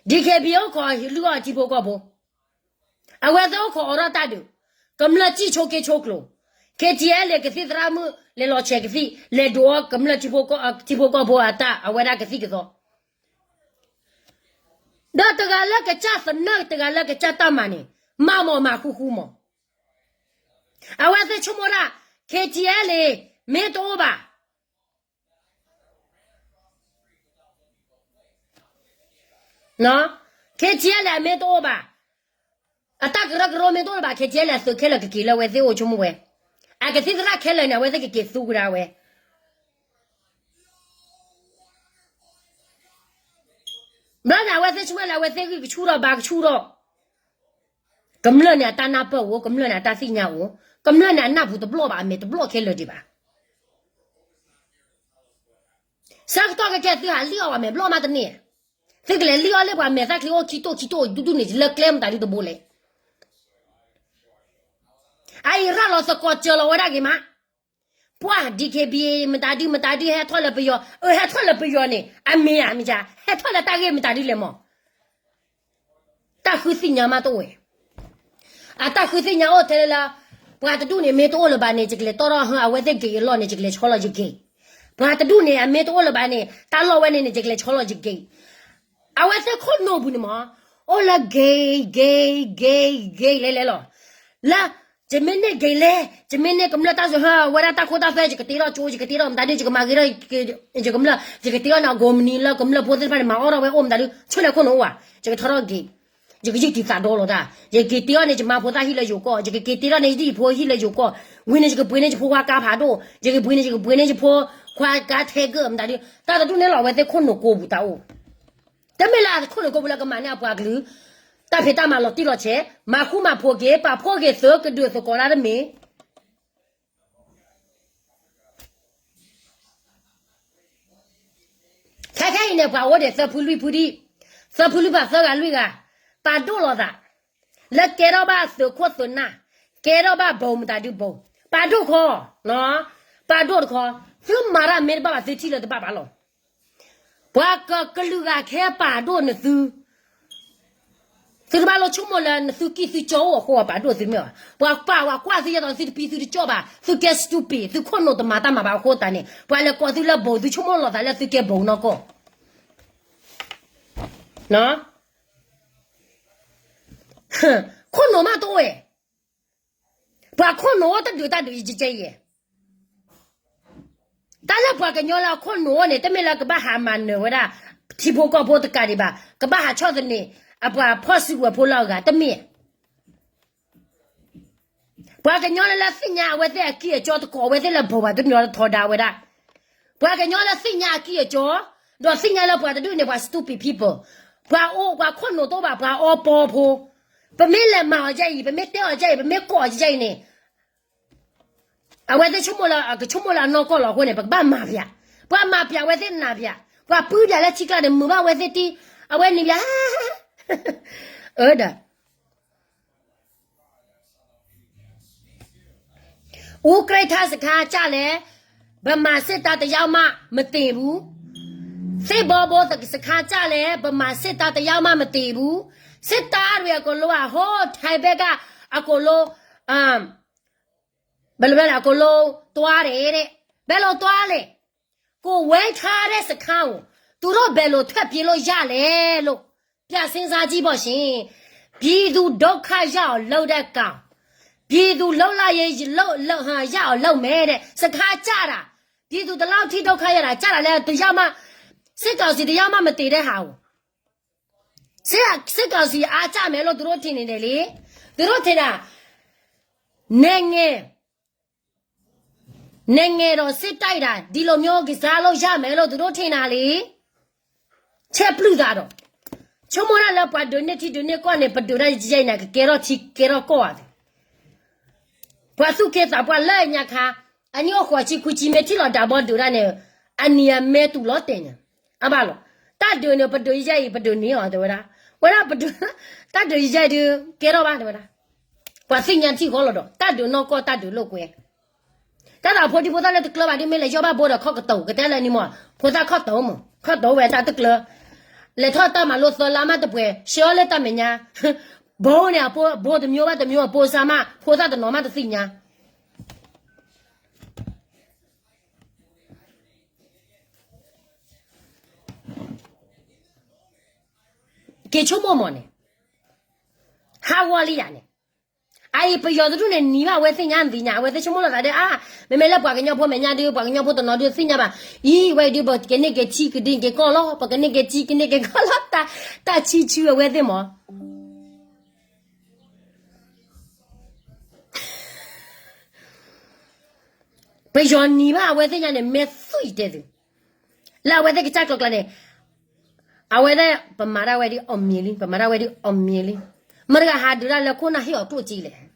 D K B A အိၣ်ခိးလုၢ်အီၣ်အထံဖိကီၢ်ဖိ, အဝဲသ့ၣ်အိၣ်ခိးအိးထီၣ်တၢ်ဒုး, ကမျၢၢ်စံၣ်ဆိက့ဆိကျိၤ, K T L ကသံၣ်သရၣ်မုၣ် လဲၤလီၤဆဲးကသံၣ် လဲၤဒုးအီၣ်ကမျၢၢ်ထံဖိကီၢ် ထံဖိကီၢ်ဖိအတၢ် အဝဲဒၣ်ကသံၣ်ကသီ ဒီးတဂၤလၢကစၢ်သနၢၣ် တဂၤလၢကစၢ်တၢ်မၤန့ၣ် မၤမီၢ်မၤဃူဃူမီၢ်, အဝဲသ့ၣ်ဆိကမိၣ်ဒၣ် K T L မ့ၢ်တအိၣ်ဘၣ် K T L အမ့ၢ်တအိၣ်ဘၣ်, အတၢ်ကရၢကရိမ့ၢ်တအိၣ်လၢၤဘၣ် K T L အသုးခဲလၢာ်ကက့ၤလၢအဝဲသ့ၣ်အိၣ်ဆိကမိၣ်ဝဲ, အကသံၣ်သရၣ်ခဲလၢာ်န့ၣ် အဝဲသ့ၣ်ကက့ၤသူကဒါဝဲ ဘျီန့ၣ် အဝဲသ့ၣ်ဆိကမိၣ်လၢအဝဲသ့ၣ်ဂံၢ်ကဆူၣ်ထီၣ်ဘါကဆူၣ်ထီၣ်, ကမျၢၢ်န့ၣ်အတၢ်နၢ်ပၢၢ်အိၣ် ကမျၢၢ်န့ၣ်အတၢ်သ့ၣ်ညါအိၣ်, ကမျၢၢ်န့ၣ်အနၢ်ပူၤတဘျီဘၣ် အမဲာ်တဘျီခဲလၢာ်ဒံးဘၣ် ဆၢကတီၢ်ခဲကဲသုဟးလံၣ်အီၣ်ဘၣ်မဲာ်ဘျီၣ်မးတန့ၢ်, သုကလဲၤလံၣ်အီၣ်လၢပှၤမဲာ်သၣ်ချံအိၣ်ခံတိၢ်ခံတိၢ်ဒူဒူန့ၣ် လၢကျဲမတၤဒုတဘိလဲၣ်, အအံၤရၤလီၤသကိးစၢၤလီၤဝဲဒၣ်ဂ့ၤမး, ပှၤ D K B A မတၤဒုမတၤဒုဟဲထီၣ်လၢပယီၤ, အၢ ဟဲထီၣ်လၢပယီၤန့ၣ် အမ့ၢ်ဧါမ့ၢ်ဧါ ဟဲထီၣ်လၢတၢ်ဂ့ၢ်မတၤဒုလဲၣ်မး တၢ်ဃုသ့ၣ်ညါမးတအိၣ်ဝဲ, အတၢ်ဃုသ့ၣ်ညါအိၣ်ထဲလၢလၢ, ပှၤတဒူၣ်န့ၣ် မ့ၢ်တအိၣ်လၢၤဘၣ်န့ၣ် ယကလဲၤတီၢ်ထီၣ်ဟၢအဝဲသ့ၣ်ဂ့ၤအလီၢ်န့ၣ် ယကလဲၤဆီလီၤယဂ့ၤ, ပှၤတဒူၣ်န့ၣ် အမ့ၢ်တအိၣ်လၢၤဘၣ်န့ၣ် တၢ်လီၢ်ဝဲန့ၣ်န့ၣ် ယကလဲၤဆီလီၤယဂ့ၤ, အဝဲသ့ၣ်ခိၣ်နူာ်ပူၤန့ၣ်မး, အိၣ်လၢဂ့ၤ ဂ့ၤ ဂ့ၤ ဂ့ၤလဲၤလဲၤလီၤ, လၢ ယမ့ၢ်န့ၢ်ဂ့ၤလဲၣ်, ယမ့ၢ်န့ၢ်ကမျၢၢ်တၢ်စၢၤဟၢ ဝဲဒၣ်တၢ်ခိတၢ်သွဲ ယကတ့ထီၣ်ကၠိ ယကတ့ထီၣ်မတၤဒု ယကမၤဂ့ၤထီၣ် ယကမျၢၢ် ယကတ့ထီၣ်န့ၣ် အကိးမနံၤလၢကမျၢၢ်ဖိသ့ၣ်တဖၣ်န့ၣ် မၤအီၣ်ထီၣ်ဝဲအိၣ်မတၤဒု ဆိၣ်လဲၣ်ခိၣ်နူာ်အိၣ်ဧါ, ယကထီထီၣ်ဂ့ၤ, ယကယုၢ်တံာ်သးဒီလီၤတၢ်, ယက့ၤတ့ထီၣ်န့ၣ် ယမါဖိသၣ်ဟံၣ်လၢယိၤကီၢ်, ယကက့ၤတ့ထီၣ်န့ၣ် ယဒံၣ်ဖိဟံၣ်လၢယိၤကီၢ်, ဝံၤန့ၣ် ယကပှ့ၤန့ၢ်ယဖိခွါကါဖးဒိၣ်, ယကပှ့ၤန့ၢ် ယကပှ့ၤန့ၢ်ယဖိခွါကါထဲကၢၢ်မတၤဒု, တၢ်တဒူၣ်န့ၣ်လီၤ အဝဲသ့ၣ်ခိၣ်နူာ်ကိးပူၤတၢ်အိၣ် တမ့ၢ်လၢအခိၣ်နူာ်ကိးပူၤလၢကမၤန့ၢ်အပှၤကလုာ် တၢ်ဖံးတၢ်မၤလီၤတံၢ်လီၤဆဲး, မၤဃူမၤဖိးက့ၤ ပာ်ဖှိၣ်က့ၤသုးကဒုးသကိးတၢ်တမ့ၢ် ခဲခဲအံၤန့ၣ် ပှၤအိၣ်ဒံးသၢဖုလွံၢ်ဖုဒံး, သၢဖုလွံၢ်ဖုသၢဂၤလွံၢ်ဂၤ, ပာ်ဒိၣ်လိာ်သး, လၢကဲထီၣ်ဘၣ်သုးခိၣ်သုးနၢ်, ကဲထီၣ်ဘၣ်ဘိမတၤဒုဘိ, ပာ်ဒိၣ်ခီ, ပာ်ဒိၣ်တခီ, သုမၤတၢ်မ့ၢ်တဘၣ်ဘၣ် သုထံၣ်လၢတဘၣ်ဘၣ်လီၤ. ပှၤကကလုာ်ဂၤခဲပာ်ဒိၣ်န့ၣ်သု, သုတဘၣ်လိၣ်ဆိကမိၣ်လၢနသုကံၢ်သုကၠီအိၣ်အဃိ ပှၤပာ်ဒိၣ်သုမ့ၢ်ဘၣ်. ပှၤပာ်ဝဲကွၢ်သုယဲသိးသုတပံသုတကၠီၣ်ဘၣ်, သုကဲ stupid, သုခိၣ်နူာ်တမၤတၢ်မၤဘၣ်အဃိသတးန့ၣ် ပှၤလဲၤကိးသုလၢဘိ သုဆိကမိၣ်လီၤသးလၢသုကဲဘိနီၢ်ကီၢ် ခိၣ်နူာ်မးတအိၣ်ဝဲ, ပှၤခိၣ်နူာ်အိၣ်တဒုးတၢ်ဒုးယကဲယဲ, တၢ်လၢပှၤကညီလၢအခိၣ်နူာ်အိၣ်န့ၣ် တမ့ၢ်လၢကဘၣ်ဟးမၤနၢၤဝဲဒၣ် ထံဖိကီၢ်ဖိတကးဒံးဘၣ်, ကဘၣ်ဟးဆီၣ်သနံး အပှၤဖီၣ်စုကဝဲၤဖိလၢအဂၤတမ့ၢ် ပှၤကညီလၢလၢသ့ၣ်ညါအဝဲသ့ၣ်အကံၢ်အကၠီတကိးဝဲသ့ၣ်လၢဘိဘၣ်တမ့ၢ်လီၤတထီဒါဝဲဒၣ်, ပှၤကညီလၢသ့ၣ်ညါအကံၢ်အကၠီ, ဒီးသ့ၣ်ညါလၢပှၤတဒူၣ်န့ၣ် ပှၤ stupid people, ပှၤအိၣ်ပှၤခိၣ်နူာ်တအိၣ်ဘၣ် ပှၤအီပီဖိ, ပမ့ၢ်လဲၤမၤအီၤဒ်အံၤ ပမ့ၢ်တဲအီၤဒ်အံၤ ပမ့ၢ်ကိးအီၤဒ်အံၤန့ၣ် အဝဲသ့ၣ်ဆိကမိၣ်လၢ အကဆိကမိၣ်လၢအနီၢ်ကီၢ်လီၤအဃိန့ၣ် ပကဘၣ်မၤပျး, ပှၤမၤပျးအဝဲသ့ၣ်နးပျး, ပှၤပုၢ်ပျးလၢထံကျါန့ၣ် မုာ်ဘၣ်အဝဲသ့ၣ်တံၢ်, အဝဲန့ၣ်ပျး, အၢဒီး 乌克兰စခန်းကျလဲၣ်, ဗမာစစ်တပ်တယောက်မှမသေဘူး, သစ်ဘီဘိစခန်းကျလဲၣ်, ဗမာစစ်တပ်တယောက်မှမသေဘူး, စစ်သားတွေအကုန်လုံးက ဟိုထိုင်ဘက်က အကုန်လုံး ဘယ်လိုပြောလဲ အကုန်လုံးသွားတယ်တဲ့, ဘယ်လိုသွားလဲ, ကိုယ်ဝဲထားတဲ့စခန်းကို သူတို့ဘယ်လိုထွက်ပြေးလို့ရလဲလို့ ပြန်စဉ်းစားကြည့်ပေါ့ရှင်, ပြည်သူဒုက္ခရောက်အောင်လုပ်တဲ့ကောင်, ပြည်သူလွတ်လပ်ရေးလုပ်လုပ်ဟာရအောင်လုပ်မယ်တဲ့, စခန်းကျတာ, ပြည်သူဒီလောက်ထိဒုက္ခရောက်တာ, ကျတာလဲတယောက်မှ, စစ်ကောင်စီတယောက်မှမသေတဲ့ဟာကို, စစ်စစ်ကောင်စီအားကျမယ်လို့သူတို့ထင်နေတယ်လေ, သူတို့ထင်တာ, နိုင်ငံ နိုင်ငံတော် နငဲၤဒီးစ့တၢ်အံၤဒၣ် ဒ်လိာ်မ့ၢ်ကစၢ်လိာ်ယၢ်မဲာ်လိာ် သူတို့ထင်တာလေ. ဆဲးပျုၢ်သးဒီး ဆိကမိၣ်ဒၣ်လၢပှၤဒုးန့ၢ်ထံဒုးန့ၢ်ကီၢ်န့ၣ် ပဒုးဒၣ်ယဲအံၤန့ၣ် ကကဲထီၣ်ထံကဲထီၣ်ကီၢ်ဧါသ့ၣ်. ပှၤသူၣ်က့သးပှၢ်လၢညါခါ အနံၣ်အိၣ်ဃိးဆံခွံဆံ မ့ၢ်ထံၣ်လီၤဒၣ်ဘီဒုးဒၣ်န့ၣ် အနံၤအမဲာ်တူၢ်လီၤတဲာ်ညါ အဘၣ်လီၤ. တၢ်ဒုးန့ၣ် ပဒုးယဲအံၤ ပဒုးန့ၢ်အီၤ တဲဝဲဒၣ်. ဝဲဒၣ်ပဒုး တၢ်ဒုးယဲအံၤဒုး ကဲထီၣ်ဘၣ် တဲဝဲဒၣ်. ပှၤသ့ၣ်ညါထံၣ်ဃီလီၤဒီး တၢ်ဒုးနီၢ်ကီၢ်တၢ်ဒုးလိာ်ကွဲ တၢ်သးဖိဒံဖိသၣ်လၢတကျၢၤဘၣ်ဒ်မ့ၢ်လဲၤယီၢ်ဘၣ်ဘိဒီးခီၣ်ကတီၤ ကတဲလၢနံၤမး ဖိသၣ်ခီၣ်တီၤမး ခီၣ်တီၤဝဲတၢ်တကျၢၤ လဲၤထီၣ်တၢ်မၤလိသၢလါမးတပှဲၤ ဆှၢအီၤလၢတၢ်မဲာ်ညါ ဘိန့ၣ် အဘိတမျိုးဘၣ်တမျိုး အပိစါမး ဖိသၣ်တနီၤမးတသ့ၣ်ညါ က့ၤဆိကမိၣ်မးန့ၣ် ဟးဂီၤလံယၤန့ၣ် အအံၤပယီၤတဒူၣ်န့ၣ် နံၤဘၣ်အဝဲသ့ၣ်ညါ နသ့ၣ်ညါ အဝဲသ့ၣ်ဆိကမိၣ်လီၤသးဒီး အါ မ့မ့ၢ်လၢပှၤကညီဖိမဲာ်ညါဒုး ပှၤကညီဖိတနီၤဒုးသ့ၣ်ညါဘၣ် အံၤ ဝဲအံၤဒုး ပကန့ၢ်က့ၤထံကဒံက့ၤကီၢ်လီၤ ပကန့ၢ်က့ၤထံကန့ၢ်က့ၤကီၢ်လီၤ တၢ်ဆံဆံအဝဲသ့ၣ်မး ပယီၤနံၤဘၣ်အဝဲသ့ၣ်ညါန့ၣ် မ့ၢ်သွံၣ်တဲသု လၢအဝဲသ့ၣ်ကစၢ်ကျိၤကျါန့ၣ် အဝဲသ့ၣ် ပမၤဒၣ်ဝဲဒ်အီၣ်မံၤလံ ပမၤဒၣ်ဝဲဒ်အီၣ်မံၤလံ မတၤတဂၤဟးဒုးတၢ်လၢခိၣ်နၢ်ဟ့ၣ်အီၤကျိၣ်စ့လဲၣ်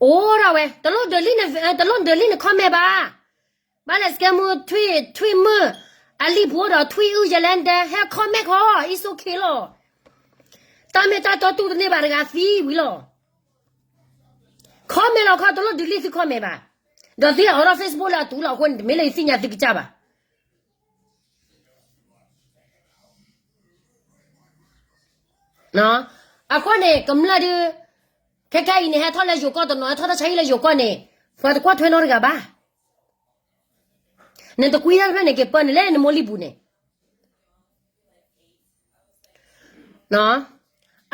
အိၣ်ဒၣ်ဝဲ တလိၣ်ဒုးလံန တလိၣ်ဒုးလံန comment ဘၣ် ဘၣ်လဲၣ် စကဲမူ ထွံၣ် ထွံၣ်မုၣ် အလံၣ်ဖိဒီးထွံၣ်အုၣ်ယဲလဲၣ်ဒဲ ဟဲ comment ခီ it's okay လီၤ တၢ်မ့ၢ်တၢ်တီတူၢ်တန့ၢ်ဘၣ်တဂၤသံဝံၤလီၤ comment လီၤခီ တလိၣ်ဒုးလံသု comment ဘၣ် ဒီးသုဟဲအိးထီၣ် Facebook လၢအတူၢ်လီၤအဃိန့ၣ် တမ့ၢ်လၢယသ့ၣ်ညါသုကစၢ်ဘၣ် အဃိန့ၣ် ကမျၢၢ်ဒုး ခဲခါအံၤန့ၣ် ဟဲထီၣ်လၢယိၤကီၢ်တနီၤ ဟဲထီၣ်တၢ်ဆါဟံၣ်လၢယိၤကီၢ်န့ၣ် ပှၤတကွၢ်ထွဲနီတဂၤဘၣ် နတကွံတၢ်တဖျၢၣ်န့ၣ် က့ၤပၢနုာ်လၢနမိၢ်လံၢ်ပူၤန့ၣ်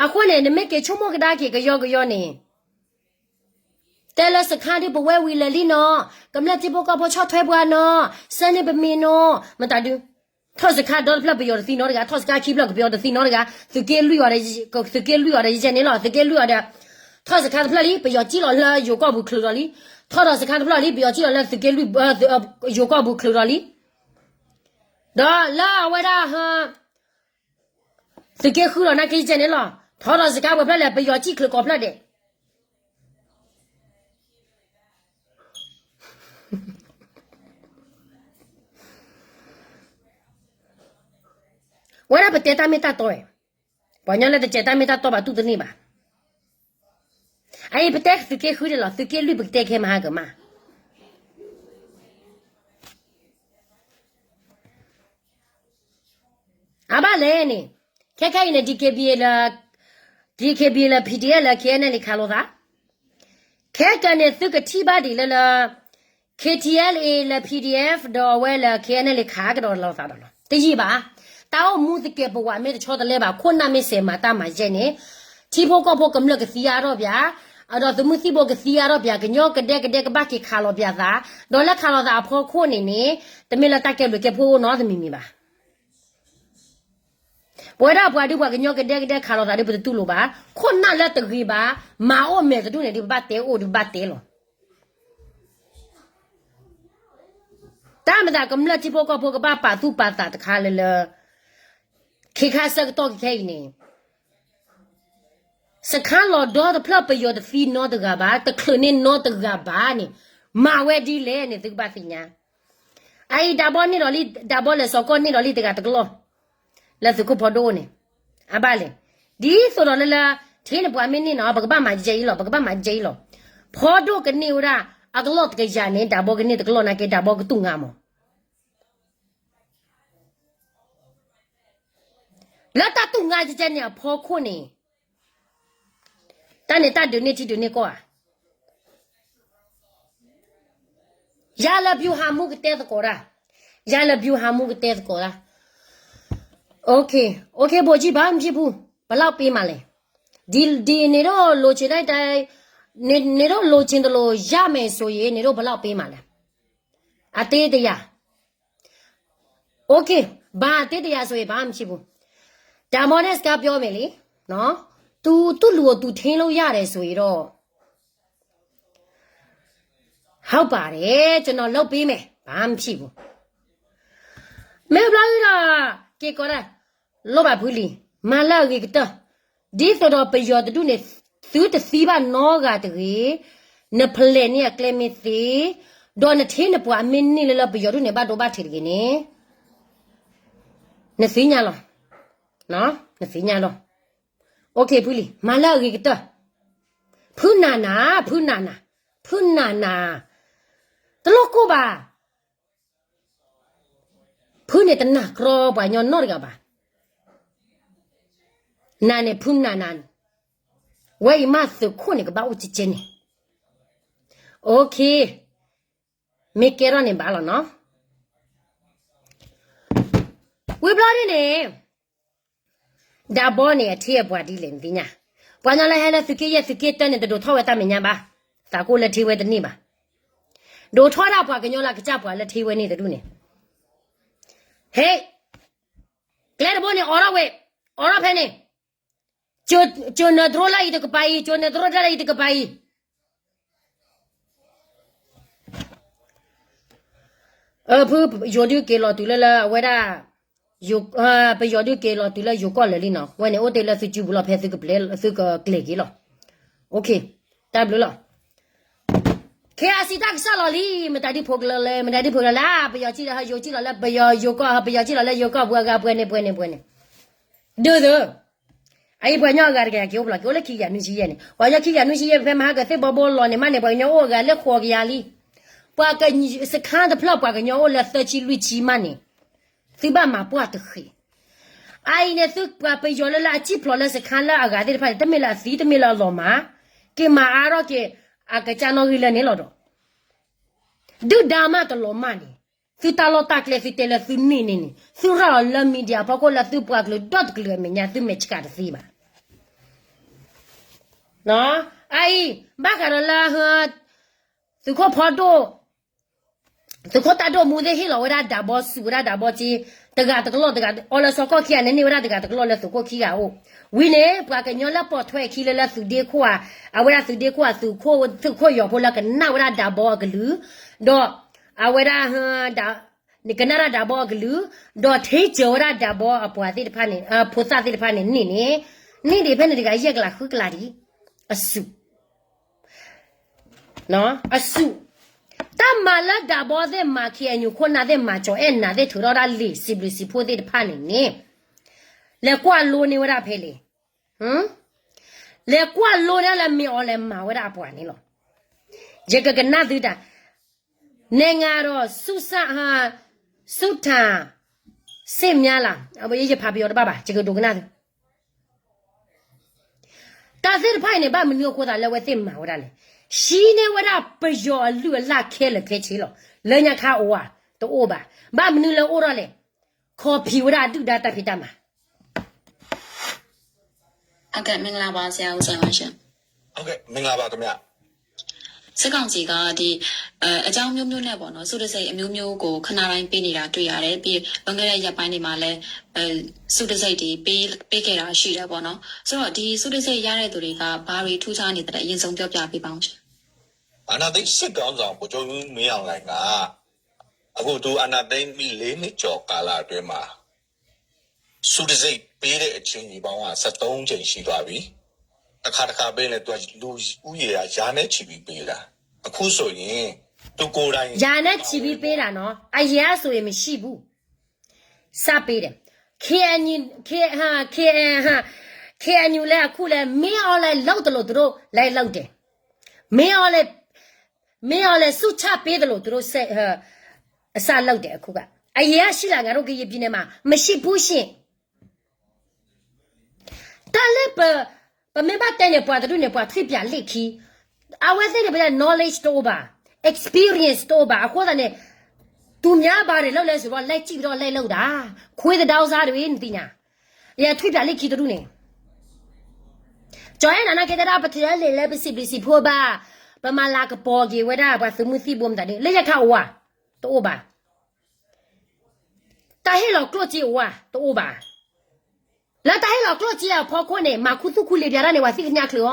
အဃိန့ၣ် နမ့ၢ်က့ၤဆိကမိၣ်ကဒါက့ၤကယီကယီန့ၣ် တဲလၢစခါဒုးပဝဲဝံၤလၢာ်လံနီၤ, ကမျၢၢ်ထံဖိကီၢ်ဖိဆီၣ်ထွဲပှၤနီၤ, ဆှၢန့ၢ်ပမ့ၤနီၤ, မတၤဒုး, ထီၣ်စခါဒီတဖျၢၣ်ပယီၤတသံနီတဂၤ, ထီၣ်စခါခံဖျၢၣ်ကပယီၤတသံနီတဂၤ, သုးက့လွံၢ်အီၤဒီး, သုးက့လွံၢ်အီၤဒီး ယကဲန့ၣ်လီၤ, သုးက့လွံၢ်အီၤဒီး, ထီၣ်စခါတဖျၢၣ်လံ ပယီၤစံၣ်လီၤလၢယိၤကီၢ်ပူၤချုးဒီးလံ, ထီၣ်ဒီးစခါတဖျၢၣ်လံ ပယီၤစံၣ်လီၤလၢသုးက့လွံၢ်, ယိၤကီၢ်ပူၤချုးဒီးလံ, ဒီးလၢအဝဲဒၣ် သုးက့ဃုဒီးနာ်က့ယကဲန့ၣ်လီၤ, ထီၣ်ဒီးစခါဝဲဖျၢၣ်လဲၣ် ပယီၤစံၣ်ချုးကိးဖျၢၣ်ဒဲး ဝဲဒၣ်ပတဲတၢ်မ့ၢ်တၢ်တီ, ပှၤကညီလၢတကဲတၢ်မ့ၢ်တၢ်တီဘၣ်တူၢ်တန့ၢ်ဘၣ်, အအံၤပတဲသုးက့ဃုဒဲးလီၤ, သုးက့လွံၢ်ပကတဲခဲမဟါကမး အဘၣ်လဲၣ်န့ၣ်, ခဲခဲအံၤန့ၣ် DKBA လၢ, DKBA လၢ PDF လၢ KNLA ခးလိာ်သး, ခဲကနံၣ်န့ၣ် သုကထံၣ်ဘၣ်ဒံးလၢလၢ KTLA လၢ PDF ဒီးအဝဲလၢ KNLA ခးကဒီးလိာ်သးဒီးလီၤ, တယံာ်ဘၣ်, တၢ်အိၣ်မူသကဲးပဝးမ့ၢ်တဆီတလဲဘၣ်, ခိၣ်နၢ်မ့ၢ်စဲးမၤတၢ်မၤယဲၢ်န့ၣ်, ထံဖိကီၢ်ဖိကမျၢၢ်ကသံအါထီၣ်ပၠး, ဒီးသုးမုၢ်သံၣ်ဘိကသံအါထီၣ်ပၠး, ကညီကဒဲကဒဲကဘၣ်က့ၤခးလိာ်ပၠးသး, ဒီးလၢခးလိာ်သးအဖီခိၣ်န့ၣ်န့ၣ်, တမ့ၢ်လၢတၢ်ကဲဘျုးကဲဖှိၣ်အိၣ်နီတမံၤမံၤဘၣ်. ပဝဲဒၣ်ပှၤဒုးပှၤကညီကဒဲကဒဲခးလိာ်သးဒုး ပတတူၢ်လိာ်ဘၣ်, ခိၣ်နၢ်လၢတဂ့ၤဘၣ်, မၤအိၣ်မဲာ်တဒူၣ်န့ၣ်ဒုး ပဘၣ်တဲအိၣ်ဒုး ပဘၣ်တဲလီၤ. တၢ်မၤသးကမျၢၢ်ထံဖိကီၢ်ဖိကဘၣ်ပာ်သူၣ်ပာ်သးတခါလၢလၢ, ခ့ခါဆၢကတီၢ်ခဲခဲအံၤန့ၣ် စခါလီၤဒီတဖျၢၣ်ပယီၤတသံနီတဂၤဘၣ်, တချုးန့ၢ်နီတဂၤဘၣ်န့ၣ်, မၤဝဲဒ်လဲၣ်န့ၣ် သုကဘၣ်သ့ၣ်ညါ. အအံၤဒၣ်ဘီန့ၢ်ဒီးလံ, ဒၣ်ဘီလဲၤစီၤကီၢ်န့ၢ်ဒီးလံတဂၤတကလီၢ်, လၢသုးခိၣ်ဖီဒိၣ်န့ၣ်, အဘၣ်လဲၣ်, ဒ်သိးဒီးလၢလၢ, ထံန့ၣ်ပှၤမ့ၢ်န့ၢ်နီၤ ပကဘၣ်မၤယဲအံၤလီၤ, ပကဘၣ်မၤယဲအံၤလီၤ. ဖီဒိၣ်ကန့ၢ်ဝဲဒၣ်, အကလီၢ်တကယၤန့ၣ် ဒၣ်ဘီကန့ၢ်တကလီၢ်နာ်က့ ဒၣ်ဘီကတူၢ်ငါမး လၢတၢ်တူၢ်ငါကကဲန့ၣ်အဖီခိၣ်န့ၣ်, တၢ်န့ၣ်တၢ်ဒုးန့ၢ်ထံဒုးန့ၢ်ကီၢ်ဧါ. ယၤလၢ ဗျူဟာမှူး ကတဲသကိးတၢ်, ယၤလၢ ဗျူဟာမှူး ကတဲသကိးတၢ်. โอเค โอเค ဗိုလ်ကြီး ဘာမှမဖြစ်ဘူး, ဘယ်လောက်ပေးမှာလဲ, ဒီ, ဒီ နေတော့လိုချင်လိုက်တိုင်း, နေ, နေတော့လိုချင်သလိုရမယ်ဆိုရင် နေတော့ဘယ်လောက်ပေးမှာလဲ, အသေးတရာ. โอเค ဘာအသေးတရာဆိုရင် ဘာမှမရှိဘူး. တၢ်မီန့ၣ်စကါပျီမ့ၢ်လံ, သူသူလူၤအိၣ်သူထ့လိယါဒဲးဆိအံၤဒီး ဟုတ်ပါတယ် ကျွန်တော်လုပ်ပေးမယ် ဘာမှမဖြစ်ဘူး မ့ၢ်ဘျီဒီး က့ၤကီးဒၣ် လိၣ်ဘၣ်ဖုလံၤ မၤလၢအဂ့ၤကတၢၢ် ဒ်သိးဒီးပယီၤတဒူၣ်န့ၣ် သုတသံဘၣ်နီဂၤတဂ့ၤ, နဖလဲးန့ၢ်အကျဲမ့ၢ်သ့, ဒီးနထ့နပှၤမ့ၢ်န့ၢ်လၢလၢပယီၤဒူၣ်န့ၣ် ဘၣ်ဒိဘၣ်ထံးတဂ့ၤန့ၣ် နသ့ၣ်ညါလီၤ, နသ့ၣ်ညါလီၤ, အိၣ်ခ့ဖုလံၤ မၤလၢအဂ့ၤကတၢၢ်, ဖုနၤနၤ ဖုနၤနၤ, ဖုနၤနၤ, တလိၣ်ကိၢ်ဘၣ် ဖုန့ၣ်တနာ်ကြီပှၤကညီနီတဂၤဘၣ်, နၤန့ၣ်ဖုနၤနၤန့ၣ်, ဝဲအံၤမ့ၢ်သုးခိၣ်န့ၣ် ကဘၣ်အိၣ်ကကဲန့ၣ်, အိၣ်ခ့, မ့ၢ်ကဲထီၣ်န့ၣ်ဘၣ်လီၤနီၤ, ဝံၤဘျီဒ်န့ၣ် ဒၣ်ဘီန့ၣ် အထ့အပှၤဒ်လဲၣ်နသ့ၣ်ညါ, ပှၤကညီလၢဟဲလၢသုးက့ယဲၢ်သုးက့တၢန့ၣ် တဒိးထီၣ်ဝဲတၢ်မဲာ်ညါဘၣ်, သးကိၢ်လၢထ့ဝဲတန့ၢ်ဘၣ်, ဒိးထီၣ်ဒၣ်ပှၤကညီလၢအကစၢ်ပှၤလၢထ့ဝဲန့ၣ်တဒူၣ်န့ၣ်, ဟ့ၣ်, ကျဲတဘိန့ၣ် အိးထီၣ်ဝဲ, အိးထီၣ်ဖဲန့ၣ်, ကၠိၤနၢၤတြိလၢအံၤတကပၤအံၤ ကၠိၤနၢၤတြိလၢအံၤတကပၤအံၤ ဖုပယီၤဒုးက့ၤလီၤတုၤလၢလၢအဝဲဒၣ်, ပယီၤဒုးက့ၤလီၤတုၤလၢယိၤကီၢ်လၢာ်လံနီၤ, ဝဲန့ၣ်အိၣ်တ့ၢ်လၢသုစုပူၤလီၤ ဖဲသုကပျဲသုကကျဲၤက့ၤလီၤ, အိၣ်ခ့, တၢ်ဘျုးလီၤ, ခ့အစံးတၢ်ကစီၣ်လီၤလံ, မတၤဒုးဖိကလၢလဲၣ် မတၤဒုးဖိကလၢလဲၣ်, ပယီၤစံးလီၤဟဲယိၤစံးလီၤလၢပယီၤယိၤကီၢ် ပယီၤစံးလီၤလၢယိၤကီၢ်ပှၤဂၤပှဲၤန့ၣ်ပှဲၤန့ၣ်ပှဲၤန့ၣ်, ဒုးသၢ အအံၤပှၤကညီအဂၤတကယၤက့ၤအိၣ်ဖျိးက့ၤ အိၣ်လၢခံကယၤနွံဆံယဲၢ်န့ၣ် ပှၤကညီခံကယၤနွံဆံယဲၢ် ဖဲမဟါကသ့ၣ်ဘီဘိလီၤန့ၣ် မးန့ၣ် ပှၤကညီအိၣ်အဂၤလၢဃိးကယၤလံ, ပှၤကစခါတဖျၢၣ်ပှၤကညီအိၣ်လၢသၢဆံလွံၢ်ဆံမးန့ၣ်, သုဘၣ်မၤပှၢ်တဃ့ၢ်, အအံၤန့ၣ် သုပှၤပယီၤလၢလၢအစံၣ်ဖျိးလၢစခါလၢအဂၤသ့ၣ်တဖၣ်န့ၣ် တမ့ၢ်လၢအသံတမ့ၢ်လၢအလီၤမၢ်, က့ၤမၤအါထီၣ်က့ၤ အကစၢ်နီၣ်ဂံၢ်လၢန့ၣ်လီၤဒီး ဒုၣ်ဒါမးတလီၤမၢ်န့ၣ်, သုတၢ်လီၢ်တၢ်ကျဲသုတဲလၢသုန့ၢ်န့ၣ်န့ၣ် သုရၢ်လီၤလၢ media အဖီခိၣ်လၢသုပှၤကလုာ်ဒီတကလုာ်အမဲာ်ညါ သုမဲာ်ဆှးတသ့ဘၣ်. အအံၤ ဘၣ်ဃးဒီးလၢ သုးခိၣ်ဖီဒိၣ်, သုးခိၣ်တၢ်ဒိၣ်မူသ့ၣ်ဟ့ၣ်လီၤဝဲဒၣ်ဒးဘီ စူးဝဲဒၣ်ဒးဘီက့, တဂၤတကလီၢ်တဂၤ အီလၢစီၤကီၢ်ခံဂၤန့ၣ် န့ၢ်ဝဲဒၣ်တဂၤတကလီၢ်လၢသုးခိၣ်ခံဂၤအအိၣ်, ဝံၤန့ၣ် ပှၤကညီလၢပိာ်ထွဲအခံလၢလၢသုးဒ့ခိၣ်ဧါ, အဝဲဒၣ်သုးဒ့ခိၣ်ဧါ သုးခိၣ် သုးခိၣ်ယီၤဖိလၢကနၣ်ဝဲဒၣ်ဒးဘီအကလုၢ်, ဒီး အဝဲဒၣ် ကနၣ်ဒၣ်ဒးဘီအကလုၢ်, ဒီးထံၣ်စၢၤဝဲဒၣ်ဒးဘီအပှၤသ့ၣ်တဖၣ်န့ၣ် ဖိသၣ်သ့ၣ်တဖၣ်န့ၣ်န့ၣ်န့ၣ်, န့ၢ်ဒံးဖဲန့ၣ်တဂၤယဲၢ်ကလးဃုကလးဒံး, အစူး အစူး, တၢ်မၤလၢဒးဘီသ့ၣ်မၤ ခ့ၣ်အဲၣ်ယူၣ် ခိၣ်နၢ်သ့ၣ်မၤ ကၠီၤအဲၣ်နၤသ့ၣ်ထုးထီၣ်ဒၣ်လံာ်စံးဘျုးစံးဖှိၣ်သ့ၣ်တဖၣ်န့ၣ်န့ၣ်, လဲၤကွၢ်လိန့ၢ်ဝဲဒၣ်ဖဲလဲၣ်, လဲၤကွၢ်လိန့ၢ်လၢမ့ၢ်အီၤလဲၤမၤဝဲဒၣ်အပှၤန့ၣ်လီၤ. ယကကနၣ်သုတၢ်, နိုင်ငံတော် ဆုဆံ, ဆုထံစင်မြင့်လား, ယဖးပယီၤတဘၣ်ဘၣ် ယကဒိကနၣ်သု တၢ်သ့ၣ်တဖၣ်အံၤန့ၣ် ဘၣ်မနုၤအဃိသတးလၢအဝဲသ့ၣ်မၤဝဲဒၣ်လဲၣ်. ဟံးန့ၢ်ဝဲဒၣ်ပယီၤအလုၢ်အလၢ်ခဲလၢာ်ခဲဆ့လီၤ. လၢညါခါအိၣ်ဧါ, တအိၣ်ဘၣ်. ဘၣ်မနုၤလၢအိၣ်ထီၣ်လဲၣ်. ခီၣ်ဖံးဝဲဒၣ်အဒုၣ်ဒါတၢ်ဖံးတၢ်မၤ ဟုတ်ကဲ့ မင်္ဂလာပါ ဆရာဦးစိန်ဝင်းရှင်။ ဟုတ်ကဲ့ မင်္ဂလာပါခင်ဗျ။ စစ်ကောင်စီက ဒီ အကြောင်းမျိုးမျိုးနဲ့ပေါ့နော် ဆုတံဆိပ်အမျိုးမျိုးကို ခဏတိုင်းပေးနေတာတွေ့ရတယ်။ ပြီးလွန်ခဲ့တဲ့ရက်ပိုင်းတွေမှာလည်း ဆုတံဆိပ်တွေပေးပေးခဲ့တာရှိတယ်ပေါ့နော်။ ဆိုတော့ ဒီဆုတံဆိပ်ရတဲ့သူတွေက ဘာတွေထူးခြားနေသလဲ အရင်ဆုံးပြောပြပေးပါဦးရှင်။ အာဏာသိမ်းစစ်ခေါင်းဆောင်ဗိုလ်ချုပ်မှူးမင်းအောင်လှိုင်က အခုသူအာဏာသိမ်းပြီးလေးနှစ်ကျော်ကာလအတွင်းမှာ ဆုတံဆိပ်ပေးတဲ့အချိန်ကြီးပေါင်းက ဆယ့်သုံးကြိမ်ရှိသွားပြီ။ တစ်ခါတစ်ခါပေးရင်လည်း သူကလူဦးရေက ရာနဲ့ချီပြီးပေးတာ။ အခုဆိုရင် သူကိုယ်တိုင် ရာနဲ့ချီပြီးပေးတာနော်။ အရင်ကဆိုရင်မရှိဘူး။ စပေးတယ်။ KNU, K, K, KNU လည်းအခုလည်း မင်းအောင်လှိုင်လုပ်သလိုသူတို့လိုက်လုပ်တယ်။ မင်းအောင်လှိုင် မင်းအောင်လှိုင်ဆုချပေးသလိုသူတို့ဆက် အစလုပ်တယ်အခုက အရင်ကရှိလား ငါတို့ကရင်ပြည်နယ်မှာ မရှိဘူးရှင် တၢ်လၢပ ပမ့ၢ်ဘၣ်တဲန့ၣ် ပှၤတဒူၣ်န့ၣ် ပှၤထွံၣ်ပြာ်လ့ၣ်ခံ အဝဲသ့ၣ်န့ၣ် ပ knowledge တအိၣ်ဘၣ် experience တအိၣ်ဘၣ် အဃိသတးန့ၣ် သူများဘာတွေလုပ်လဲဆိုတော့ လိုက်ကြည့်ပြီးတော့ လိုက်လုပ်တာ ခွေးသဒါဥစားတွေ နသ့ၣ်ညါ ယထွံၣ်ပြာ်လ့ၣ်ခံတဒူၣ်န့ၣ် ကၠီအဲၣ်နၤနာ်က့တဲဒၣ် ပထံၣ်လၢလံာ်လၢပစံးဘျုးစံးဖှိၣ်ဘၣ် ပမၤလၤကပီၤက့ၤဝဲဒၣ် ပှၤသုးမုၢ်သံၣ်ဘိမတၤဒ် လၢညါခါအိၣ်ဧါ တအိၣ်ဘၣ် တၢ်ဟ့ၣ်လီၤကျိၣ်စ့အိၣ်ဧါ တအိၣ်ဘၣ် လၢတၢ်ဟ့ၣ်လီၤကျိၣ်စ့အဖီခိၣ်န့ၣ် မၤခူသူၣ်ခူလံာ်ပျးတၢ်န့ၣ် ပှၤသ့ၣ်ကညးချုးအီၤ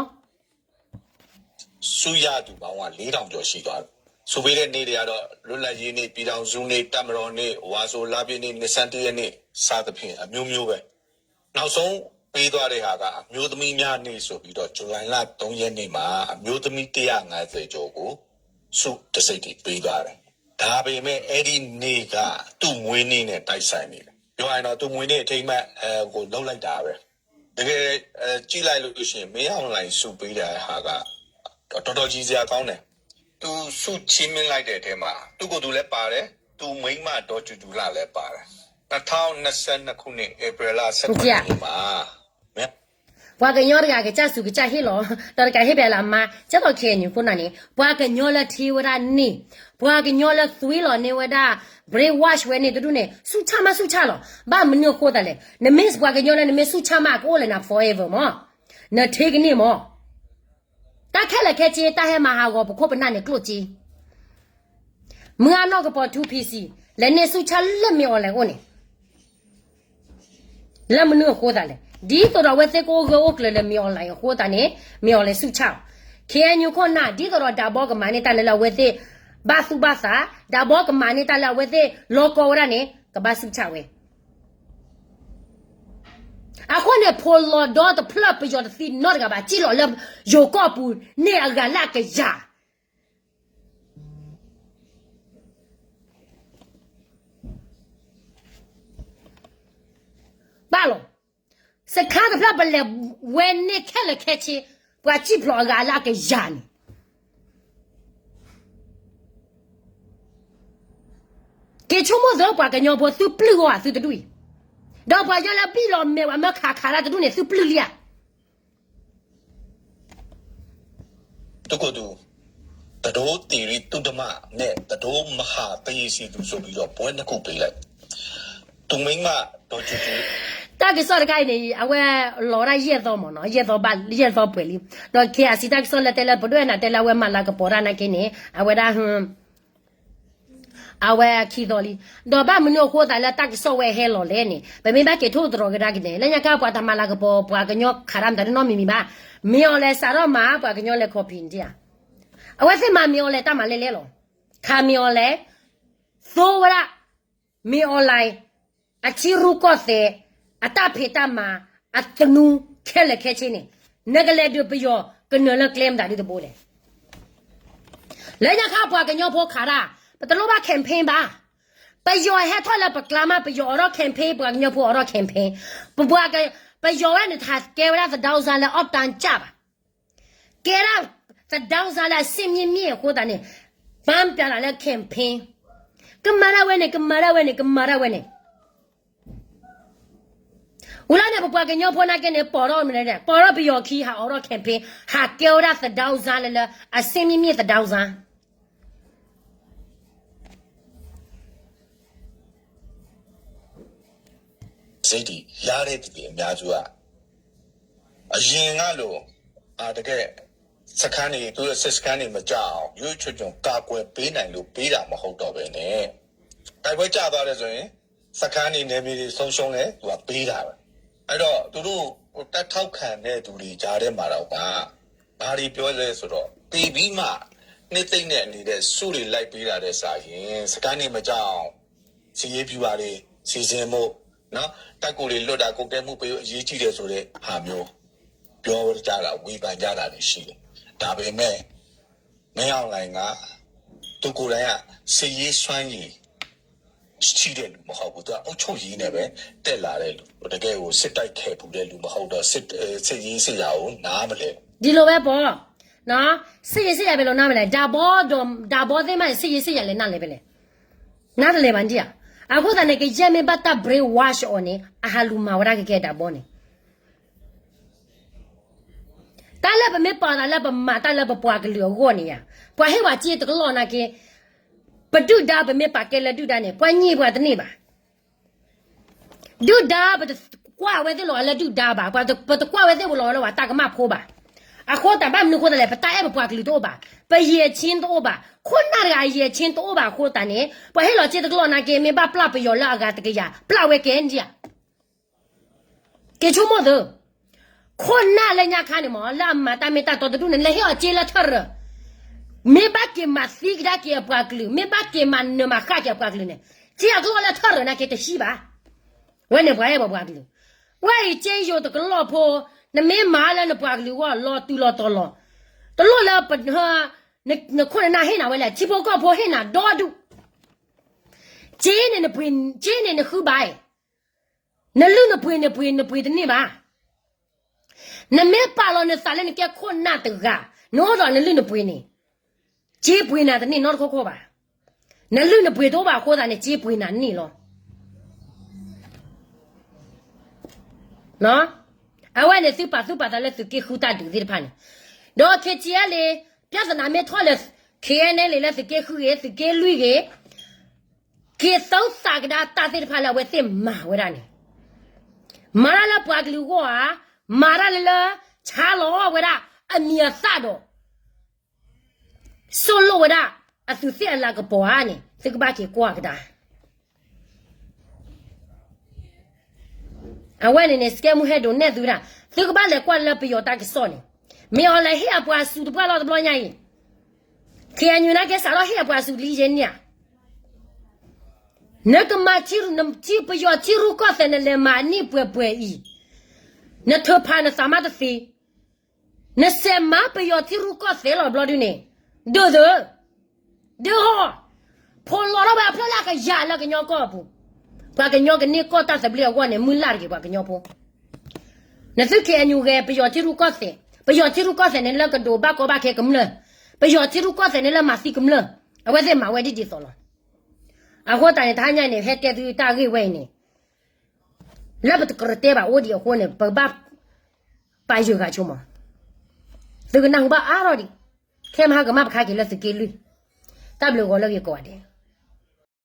ဆူယၤတူၣ်ဘၣ်ဝဲ လေးထောင်ကျော်ရှိသွားပြီ ဆိုပေးတဲ့နေ့တွေကတော့ လွတ်လပ်ရေးနေ့ ပြည်ထောင်စုနေ့ တပ်မတော်နေ့ ဝါဆိုလပြည့်နေ့ နှစ်ဆန်းတစ်ရက်နေ့ စသဖြင့် အမျိုးမျိုးပဲ နောက်ဆုံးပေးသွားတဲ့ဟာက အမျိုးသမီးများနေ့ဆိုပြီးတော့ ဇူလိုင်လသုံးရက်နေ့မှာ အမျိုးသမီးတစ်ရာငါးဆယ်ကျော်ကို ဆုတံဆိပ်တွေပေးသွားတယ်။ ဒါပေမဲ့ အဲ့ဒီနေ့က သူ့မွေးနေ့နဲ့ တိုက်ဆိုင်နေတယ်။ ပြောရရင်တော့ သူ့မွေးနေ့အထိမ်းအမှတ် အဲ ကိုလုပ်လိုက်တာပဲ။ တကယ် အဲ ကြည့်လိုက်လို့ရှိရင် မင်းအောင်လှိုင်ဆုပေးတဲ့ဟာက တော်တော်ကြီးစရာကောင်းတယ်။ သူဆုချီးမြှင့်လိုက်တဲ့အထဲမှာ သူ့ကိုယ်သူလည်းပါတယ်။ သူ့မိန်းမဒေါ်ကြူကြူလှလည်းပါတယ်။ နှစ်ထောင်နှစ်ဆယ့်နှစ်ခုနှစ် ဧပြီလဆယ့်ခုနစ်ရက်နေ့မှာ ပှၤကညီတဂၤကစၢ်စူၤကစၢ်ဟ့ၣ်လီၤ ဒီးတကးဟ့ၣ်ဖဲလၢအမါ ကဲသိး KNU ခိၣ်နၢ်န့ၣ် ပှၤကညီလၢထံဝဲဒၣ်န့ၣ် ပှၤကညီလၢသွံလီၤန့ၢ်ဝဲဒၣ် brainwash ဝဲန့ၣ်တဒူၣ်န့ၣ် ဆူၣ်ဆၣ်မးဆူၣ်ဆၣ်လီၤ. ဘၣ်မနုၤအဃိသတးလဲၣ် နမ့ၢ်ပှၤကညီလၢနမ့ၢ်ဆူၣ်ဆၣ်မးအကအိၣ်လၢနၤ forever မး နထံကန့ၢ်မး တၢ်ခဲလၢာ်ခဲဆ့ တၢ်ဟဲမၤဟးဂီၤပခိၣ်ပနၢ်န့ၣ် ကျိၣ်စ့ မုၢ်အနီၢ်ကပီၤ two P C လဲၤန့ၢ်ဆူၣ်ဆၣ်လၢမ့ၢ်အီၤလဲၣ်အိၣ်န့ၣ် လၢမနုၤအဃိသတးလဲၣ် ဒ်သိးဒီးအဝဲသ့ၣ်ကအိၣ်ဂၢၢ်အိၣ်ကျၢၤလၢမ့ၢ်အီၤလဲၣ်အဃိသတးန့ၣ် မ့ၢ်အီၤလဲၣ်ဆူၣ်ဆၣ်အီၤ KNU ခိၣ်နၢ် ဒ်သိးဒီးဒးဘီကမၤန့ၢ်တၢ်လၢလၢအဝဲသ့ၣ် ဘၣ်သူၣ်ဘၣ်သး ဒးဘီကမၤန့ၢ်တၢ်လၢအဝဲသ့ၣ် လီၤကီဝဲဒၣ်န့ၣ် ကဘၣ်ဆူၣ်ဆၣ်ဝဲ အဃိန့ၣ် ဖိလီၤဒီတဖျၢၣ်ပယီၤတသံနီတဂၤဘၣ် စံၣ်လီၤလၢယိၤကီၢ်ပူၤန့ၢ်အဂၤလၢအကယၤ ဘၣ်လီၤ. စခါတဖျၢၣ်ပလဲၤဝဲန့ၢ်ခဲလၢာ်ခဲဆ့ ပှၤစံၣ်ဖျိးအဂၤလၢအကယၤန့ၣ် က့ၤဆိကမိၣ်သ့ပှၤကညီဖိသုပျုၢ်ဂီၢ်သုတဒူၣ်အံၤ, ဒီးပှၤကညီလၢဘံၣ်လီၤမဲာ်ပှၤမၢခးခးတၢ်တဒူၣ်န့ၣ် သုပျုၢ်လံဧါ. သူ့ကိုယ်သူ တဒိသီရိသုတမနဲ့ တဒိမဟာပရေစီသူဆိုပြီးတော့ ဘွဲ့နှစ်ခုပေးလိုက် သူမိန်းမဒေါ်ကြူကြူ တၢ်ကစီၣ်တခါအံၤန့ၣ် အဝဲလီၤဝဲဒၣ်ယဲၢ်သီမ့ၢ်နီၤ, ယဲၢ်သီဘၣ် ယဲၢ်သီပှဲၤလံ, ဒီး KIC တၢ်ကစီၣ်လၢတဲလၢ ပဒိၣ်အဲၣ်နၤတဲလၢအဝဲမၤလၤကပီၤတၢ်နာ်က့န့ၣ် အဝဲဒၣ် အဝဲခံသီလံ, ဒီးဘၣ်မနုၤအဃိသးလၢတၢ်ကစီၣ်ဝဲဟဲလီၤလဲၣ်န့ၣ် ပမ့ၢ်ဘၣ်က့ၤထိၣ်သတြီၤကဒါက့ၤန့ၣ် လၢညါခါပှၤတမၤလၤကပီၤ ပှၤကညီခးတၢ်မတၤတနီတမံၤမံၤဘၣ်, မ့ၢ်အီၤလဲၤစးထီၣ်မၤ ပှၤကညီလဲၤခီၣ်ဖံးန့ၣ်ဧါ, အဝဲသ့ၣ်မၤမ့ၢ်အီၤလဲၤတၢ်မၤလဲၣ်လဲၣ်လီၤ, ခးမ့ၢ်အီၤလဲၤ သိဝဲဒၣ် မ့ၢ်အီၤလဲၤ အထံရူၢ်ကီၢ်သဲး အတၢ်ဖံးတၢ်မၤ အသနူခဲလၢာ်ခဲဆ့န့ၣ် နကလဲၤဒုးပယီၤကနၢၤလၢကျဲမတၤဒုတဘိလဲၣ်. လၢညါခါပှၤကညီဖိခးတၢ် ပတလိၣ်ဘၣ် campaign ဘၣ်, ပယီၤဟဲထီၣ်လၢပကျါမး ပယီၤအိးထီၣ် campaign ပှၤကညီဖိအိးထီၣ် campaign, ပပှၤက ပယီၤဝဲန့ၣ် တဟးကဲဝဲဒၣ်သဒါစါလၢအီၣ်တၢ်ကၢ်ဘၣ် ကဲဒၣ်သဒါစါလၢအဆ့ၣ်မ့ၣ်မ့ၣ်အဃိသတးန့ၣ် ပၢ်ပျးလၢ campaign, ကမၤဒၣ်ဝဲန့ၣ် ကမၤဒၣ်ဝဲန့ၣ် ကမၤဒၣ်ဝဲန့ၣ်, ဝံၤလီၤန့ၣ် ပပှၤကညီဖိနာ်က့န့ၣ် ပိာ်ထီၣ်မနုၤလဲၣ်, ပိာ်ထီၣ်ပယီၤခံ ဟးအိးထီၣ် campaign, ဟးကဲဝဲဒၣ်သဒါစါလၢလၢ အဆ့ၣ်မ့ၣ်မ့ၣ်သဒါစါ စိတ်တွေရတဲ့သူတွေအများစုက အရင်ကလို အာ တကယ့် စခန်းတွေ သူတို့စစ်စခန်းတွေမကျအောင် ရိုးရိုးချွတ်ချွတ်ကာကွယ်ပေးနိုင်လို့ပေးတာမဟုတ်တော့ဘဲနဲ့ တိုက်ပွဲကျသွားတယ်ဆိုရင် စခန်းတွေနယ်မြေတွေဆုံးရှုံးတယ် သူကပေးတာပဲ။ အဲ့တော့ သူတို့တပ်ထောက်ခံတဲ့သူတွေကြားထဲမှာတောင်မှ ဘာတွေပြောလဲဆိုတော့ သေပြီးမှ နှစ်သိမ့်နဲ့အနေနဲ့ ဆုတွေလိုက်ပေးတာထက်စာရင် စခန်းတွေမကျအောင် စစ်ရေးဗျူဟာတွေ စီစဉ်ဖို့နော် တပ်ကူတွေလွတ်တာ ကွပ်ကဲမှုပေးဖို့အရေးကြီးတယ်ဆိုတဲ့ဟာမျိုး ပြောကြတာ ဝေဖန်ကြတာတွေရှိတယ်။ ဒါပေမဲ့ မင်းအောင်လှိုင်က သူကိုယ်တိုင်က စစ်ရေးစွမ်းရည် ရှိတဲ့လူမဟုတ်ဘူး။ သူကအုပ်ချုပ်ရေးနဲ့ပဲ တက်လာတဲ့လူ။ တကယ်ကို စစ်တိုက်ခဲ့ဖူးတဲ့လူမဟုတ်တော့ စစ် စစ်ရေးစစ်ရာကို နားမလည်ဘူး။ ဒ်လိာ်ဝဲပီၤ စစ်ရေးစစ်ရာ ဘယ်လိုနားမလဲ ဒးဘီဒီး ဒးဘီသ့ၣ်မးန့ၣ် စစ်ရေးစစ်ရာ လဲၤနာ်လဲၣ်ဖဲလဲၣ် နာ်တလဲၤဘၣ်ဒံဧါ. အဃိသတးန့ၣ် ကယဲၢ်မ့ၢ်ဘၣ်တၢ် brainwash အီၤန့ၣ် အဟးလူၤမၤဝဲဒၣ်ကကဲဒးဘီန့ၣ် တၢ်လၢပမ့ၢ်ပာ်သးလၢပမၤတၢ်လၢပပှၤကလုာ်အဂီၢ်န့ၣ်ယါ, ပှၤဟ့ၣ်ဝဲစ့တကလီၢ်နာ်က့, ပဒုၣ်ဒါ ပမ့ၢ်ပာ်ကဲလၢဒုၣ်ဒါန့ၣ် ပှၤညံးပှၤတန့ၢ်ဘၣ်. ဒုၣ်ဒါ ပတကွၢ်ဝဲသ့ၣ်လီၤလၢဒုၣ်ဒါဘၣ်, ပတကွၢ်ဝဲသ့ၣ်လီၤလၢပှၤတၢ်ကမၣ်ဖိဘၣ်. အဃိသတးဘၣ်မနုၤအဃိသတးလဲၣ် ပတၢ်အဲၣ်ပပှၤကလုာ်တအိၣ်ဘၣ်, ပယဲၢ်ဆ့တအိၣ်ဘၣ်, ခိၣ်နၢ်တဂၤယဲၢ်ဆ့တအိၣ်ဘၣ်အဃိသတးန့ၣ် ပှၤဟ့ၣ်လီၤစ့တကလီၢ်နာ်က့ မ့ၢ်ဘၣ်ပျၢ်ပယီၤလၢအဂၤတကယၤ ပျၢ်ဝဲကဲဒံဧါ. က့ၤဆိကမိၣ်သု, ခိၣ်နၢ်လၢညါခါန့ၣ်မ့ၢ် လၢအမၤတၢ်မ့ၢ်တၢ်တီတဒူၣ်န့ၣ် လဲၤဟ့ၣ်အီၤစ့လၢထၢၣ်ရၢၢ်, မ့ၢ်ဘၣ်က့ၤမၤသံကဒါက့ၤအပှၤကလုာ်, မ့ၢ်ဘၣ်က့ၤမၤနၢၤမၤဃၣ်က့ၤအပှၤကလုာ်န့ၣ်, စ့အကျိၣ်လၢထၢၣ်ရၢၢ်နာ်က့တဟံးဘၣ်. ဝဲန့ၣ်ပှၤအဲၣ်ပှၤပှၤကလုာ်, ဝဲအံၤစ့ယိၤတကလီၢ်ဖိ, နမ့ၢ်မၤလၢနပှၤကလုာ်အဂီၢ်လီၤတူၢ်လီၤတီၤလီၤ, တလိၣ်လၢ နခိၣ်နနၢ်ဟ့ၣ်နၤဝဲလဲၣ်, ထံဖိကီၢ်ဖိဟ့ၣ်နၤဒီဒူၣ်, စ့န့ၣ်နပှ့ၤ, စ့န့ၣ်နဃုဘၣ်အံၤ, နလုၢ်နပှ့ၤန့ၣ်ပှ့ၤ, နပှ့ၤတန့ၢ်ဘၣ်. နမ့ၢ်ပာ်လီၤနသးလၢနကဲခိၣ်နၢ်တဂၤ, နအိၣ်ဒီးနလုၢ်နပှ့ၤန့ၣ်, စ့ပှ့ၤနၤတန့ၢ်နီတခီခီဘၣ်. နလုၢ်နပှ့ၤတအိၣ်ဘၣ်အဃိသတးန့ၣ် စ့ပှ့ၤနၤန့ၢ်လီၤ. အဝဲန့ၣ်သုပာ်သူၣ်ပာ်သးလၢသုးက့ဃုတၢ်ဒုးသ့ၣ်တဖၣ်န့ၣ်, ဒီး ခ့ၣ်ကၠံၣ်အဲလ့, ပြဿနာမ့ၢ်ထီၣ်လၢ ခ့ၣ်အဲၣ်နဲလ့ လၢသုးက့ဃုဂ့ၤ, သုးက့လွံၢ်ဂ့ၤ, က့ၤသုသးကဒါတၢ်သ့ၣ်တဖၣ်လၢအဝဲသ့ၣ်မၤဝဲဒၣ်န့ၣ်, မၤတၢ်လၢပှၤကလုာ်အဂီၢ်ဧါ, မၤတၢ်လၢလၢ ဆါလီၤအီၣ်ဝဲဒၣ်အမံၤအသၣ်ဒီး ဆိၣ်လိၣ်ဝဲဒၣ်အသူးသ့ၣ်အလၤကပီၤဧါန့ၣ် သုကဘၣ်က့ၤကွၢ်ကဒါ. အဝဲန့ၣ်န့ၣ် စကဲမူဟဲဒိးနဲၣ်သုဒၣ်, သုကဘၣ်လဲၤကွၢ်လၢပယီၤတၢ်ကစီၣ်န့ၣ်, မ့ၢ်အီၤလဲၤဟ့ၣ်အပှၤအစူးတပှၢ်လီၤတဘျီညါအံၤ, ခ့ၣ်အဲၣ်ယူၣ်နာ်က့စးထီၣ်ဟ့ၣ်အပှၤအစူးလံယဲၢ်နံၣ်ဧါ, နကမၤထံရူၢ်, ပယီၤထံရူၢ်ကီၢ်သဲး နလဲၤမၤန့ၢ်ပှဲၤပှဲၤအံၤ, နထုးဖးနသးမါတသ့, နစဲးမၤပယီၤထံရူၢ်ကီၢ်သဲးလီၤဘျီဒုန့ၣ်, ဒုးသၢ, ဒုးဟီၣ်, ဖိးလီၤထီၣ်ဝဲအဖျၢၣ်လၢအကယၤလၢကညီကီၢ်အပူၤ, ပှၤကညီကန့ၢ်ကီၢ်တၢ်သဘျ့အဂီၢ်န့ၣ် မုၢ်လၢ်တဂ့ၤပှၤကညီဖိ နသုခ့ၣ်အဲၣ်ယူၣ်ဂဲၤ ပယီၤထံရူၢ်ကီၢ်သဲး, ပယီၤထံရူၢ်ကီၢ်သဲးန့ၣ် လၢကဒိးဘၣ်ကီဘၣ်ခဲကမျၢၢ်, ပယီၤထံရူၢ်ကီၢ်သဲးန့ၣ် လၢမၤသံကမျၢၢ်, အဝဲသ့ၣ်မၤဝဲဒ်ဒ်သိးလီၤ. အဃိသတးန့ၣ် တဟါညါန့ၣ် ဟဲတဲသုတၢ်ဂ့ၢ်ဝဲအံၤန့ၣ်, လၢပတကြၢးတဲဘၣ်အိၣ်ဒံးအဃိန့ၣ် ပကဘၣ်ပာ်ယုၢ်ဂၤဆိမး, သုကနၢ်ဟူဘၣ်အါထီၣ်ဒံး, ခဲမဟါကမၣ်ပခါက့ၤလၢသုးက့လွံၢ်, တၢ်ဘျုးဂီၤလၢဂ့ၤကိးဂၤဒဲး.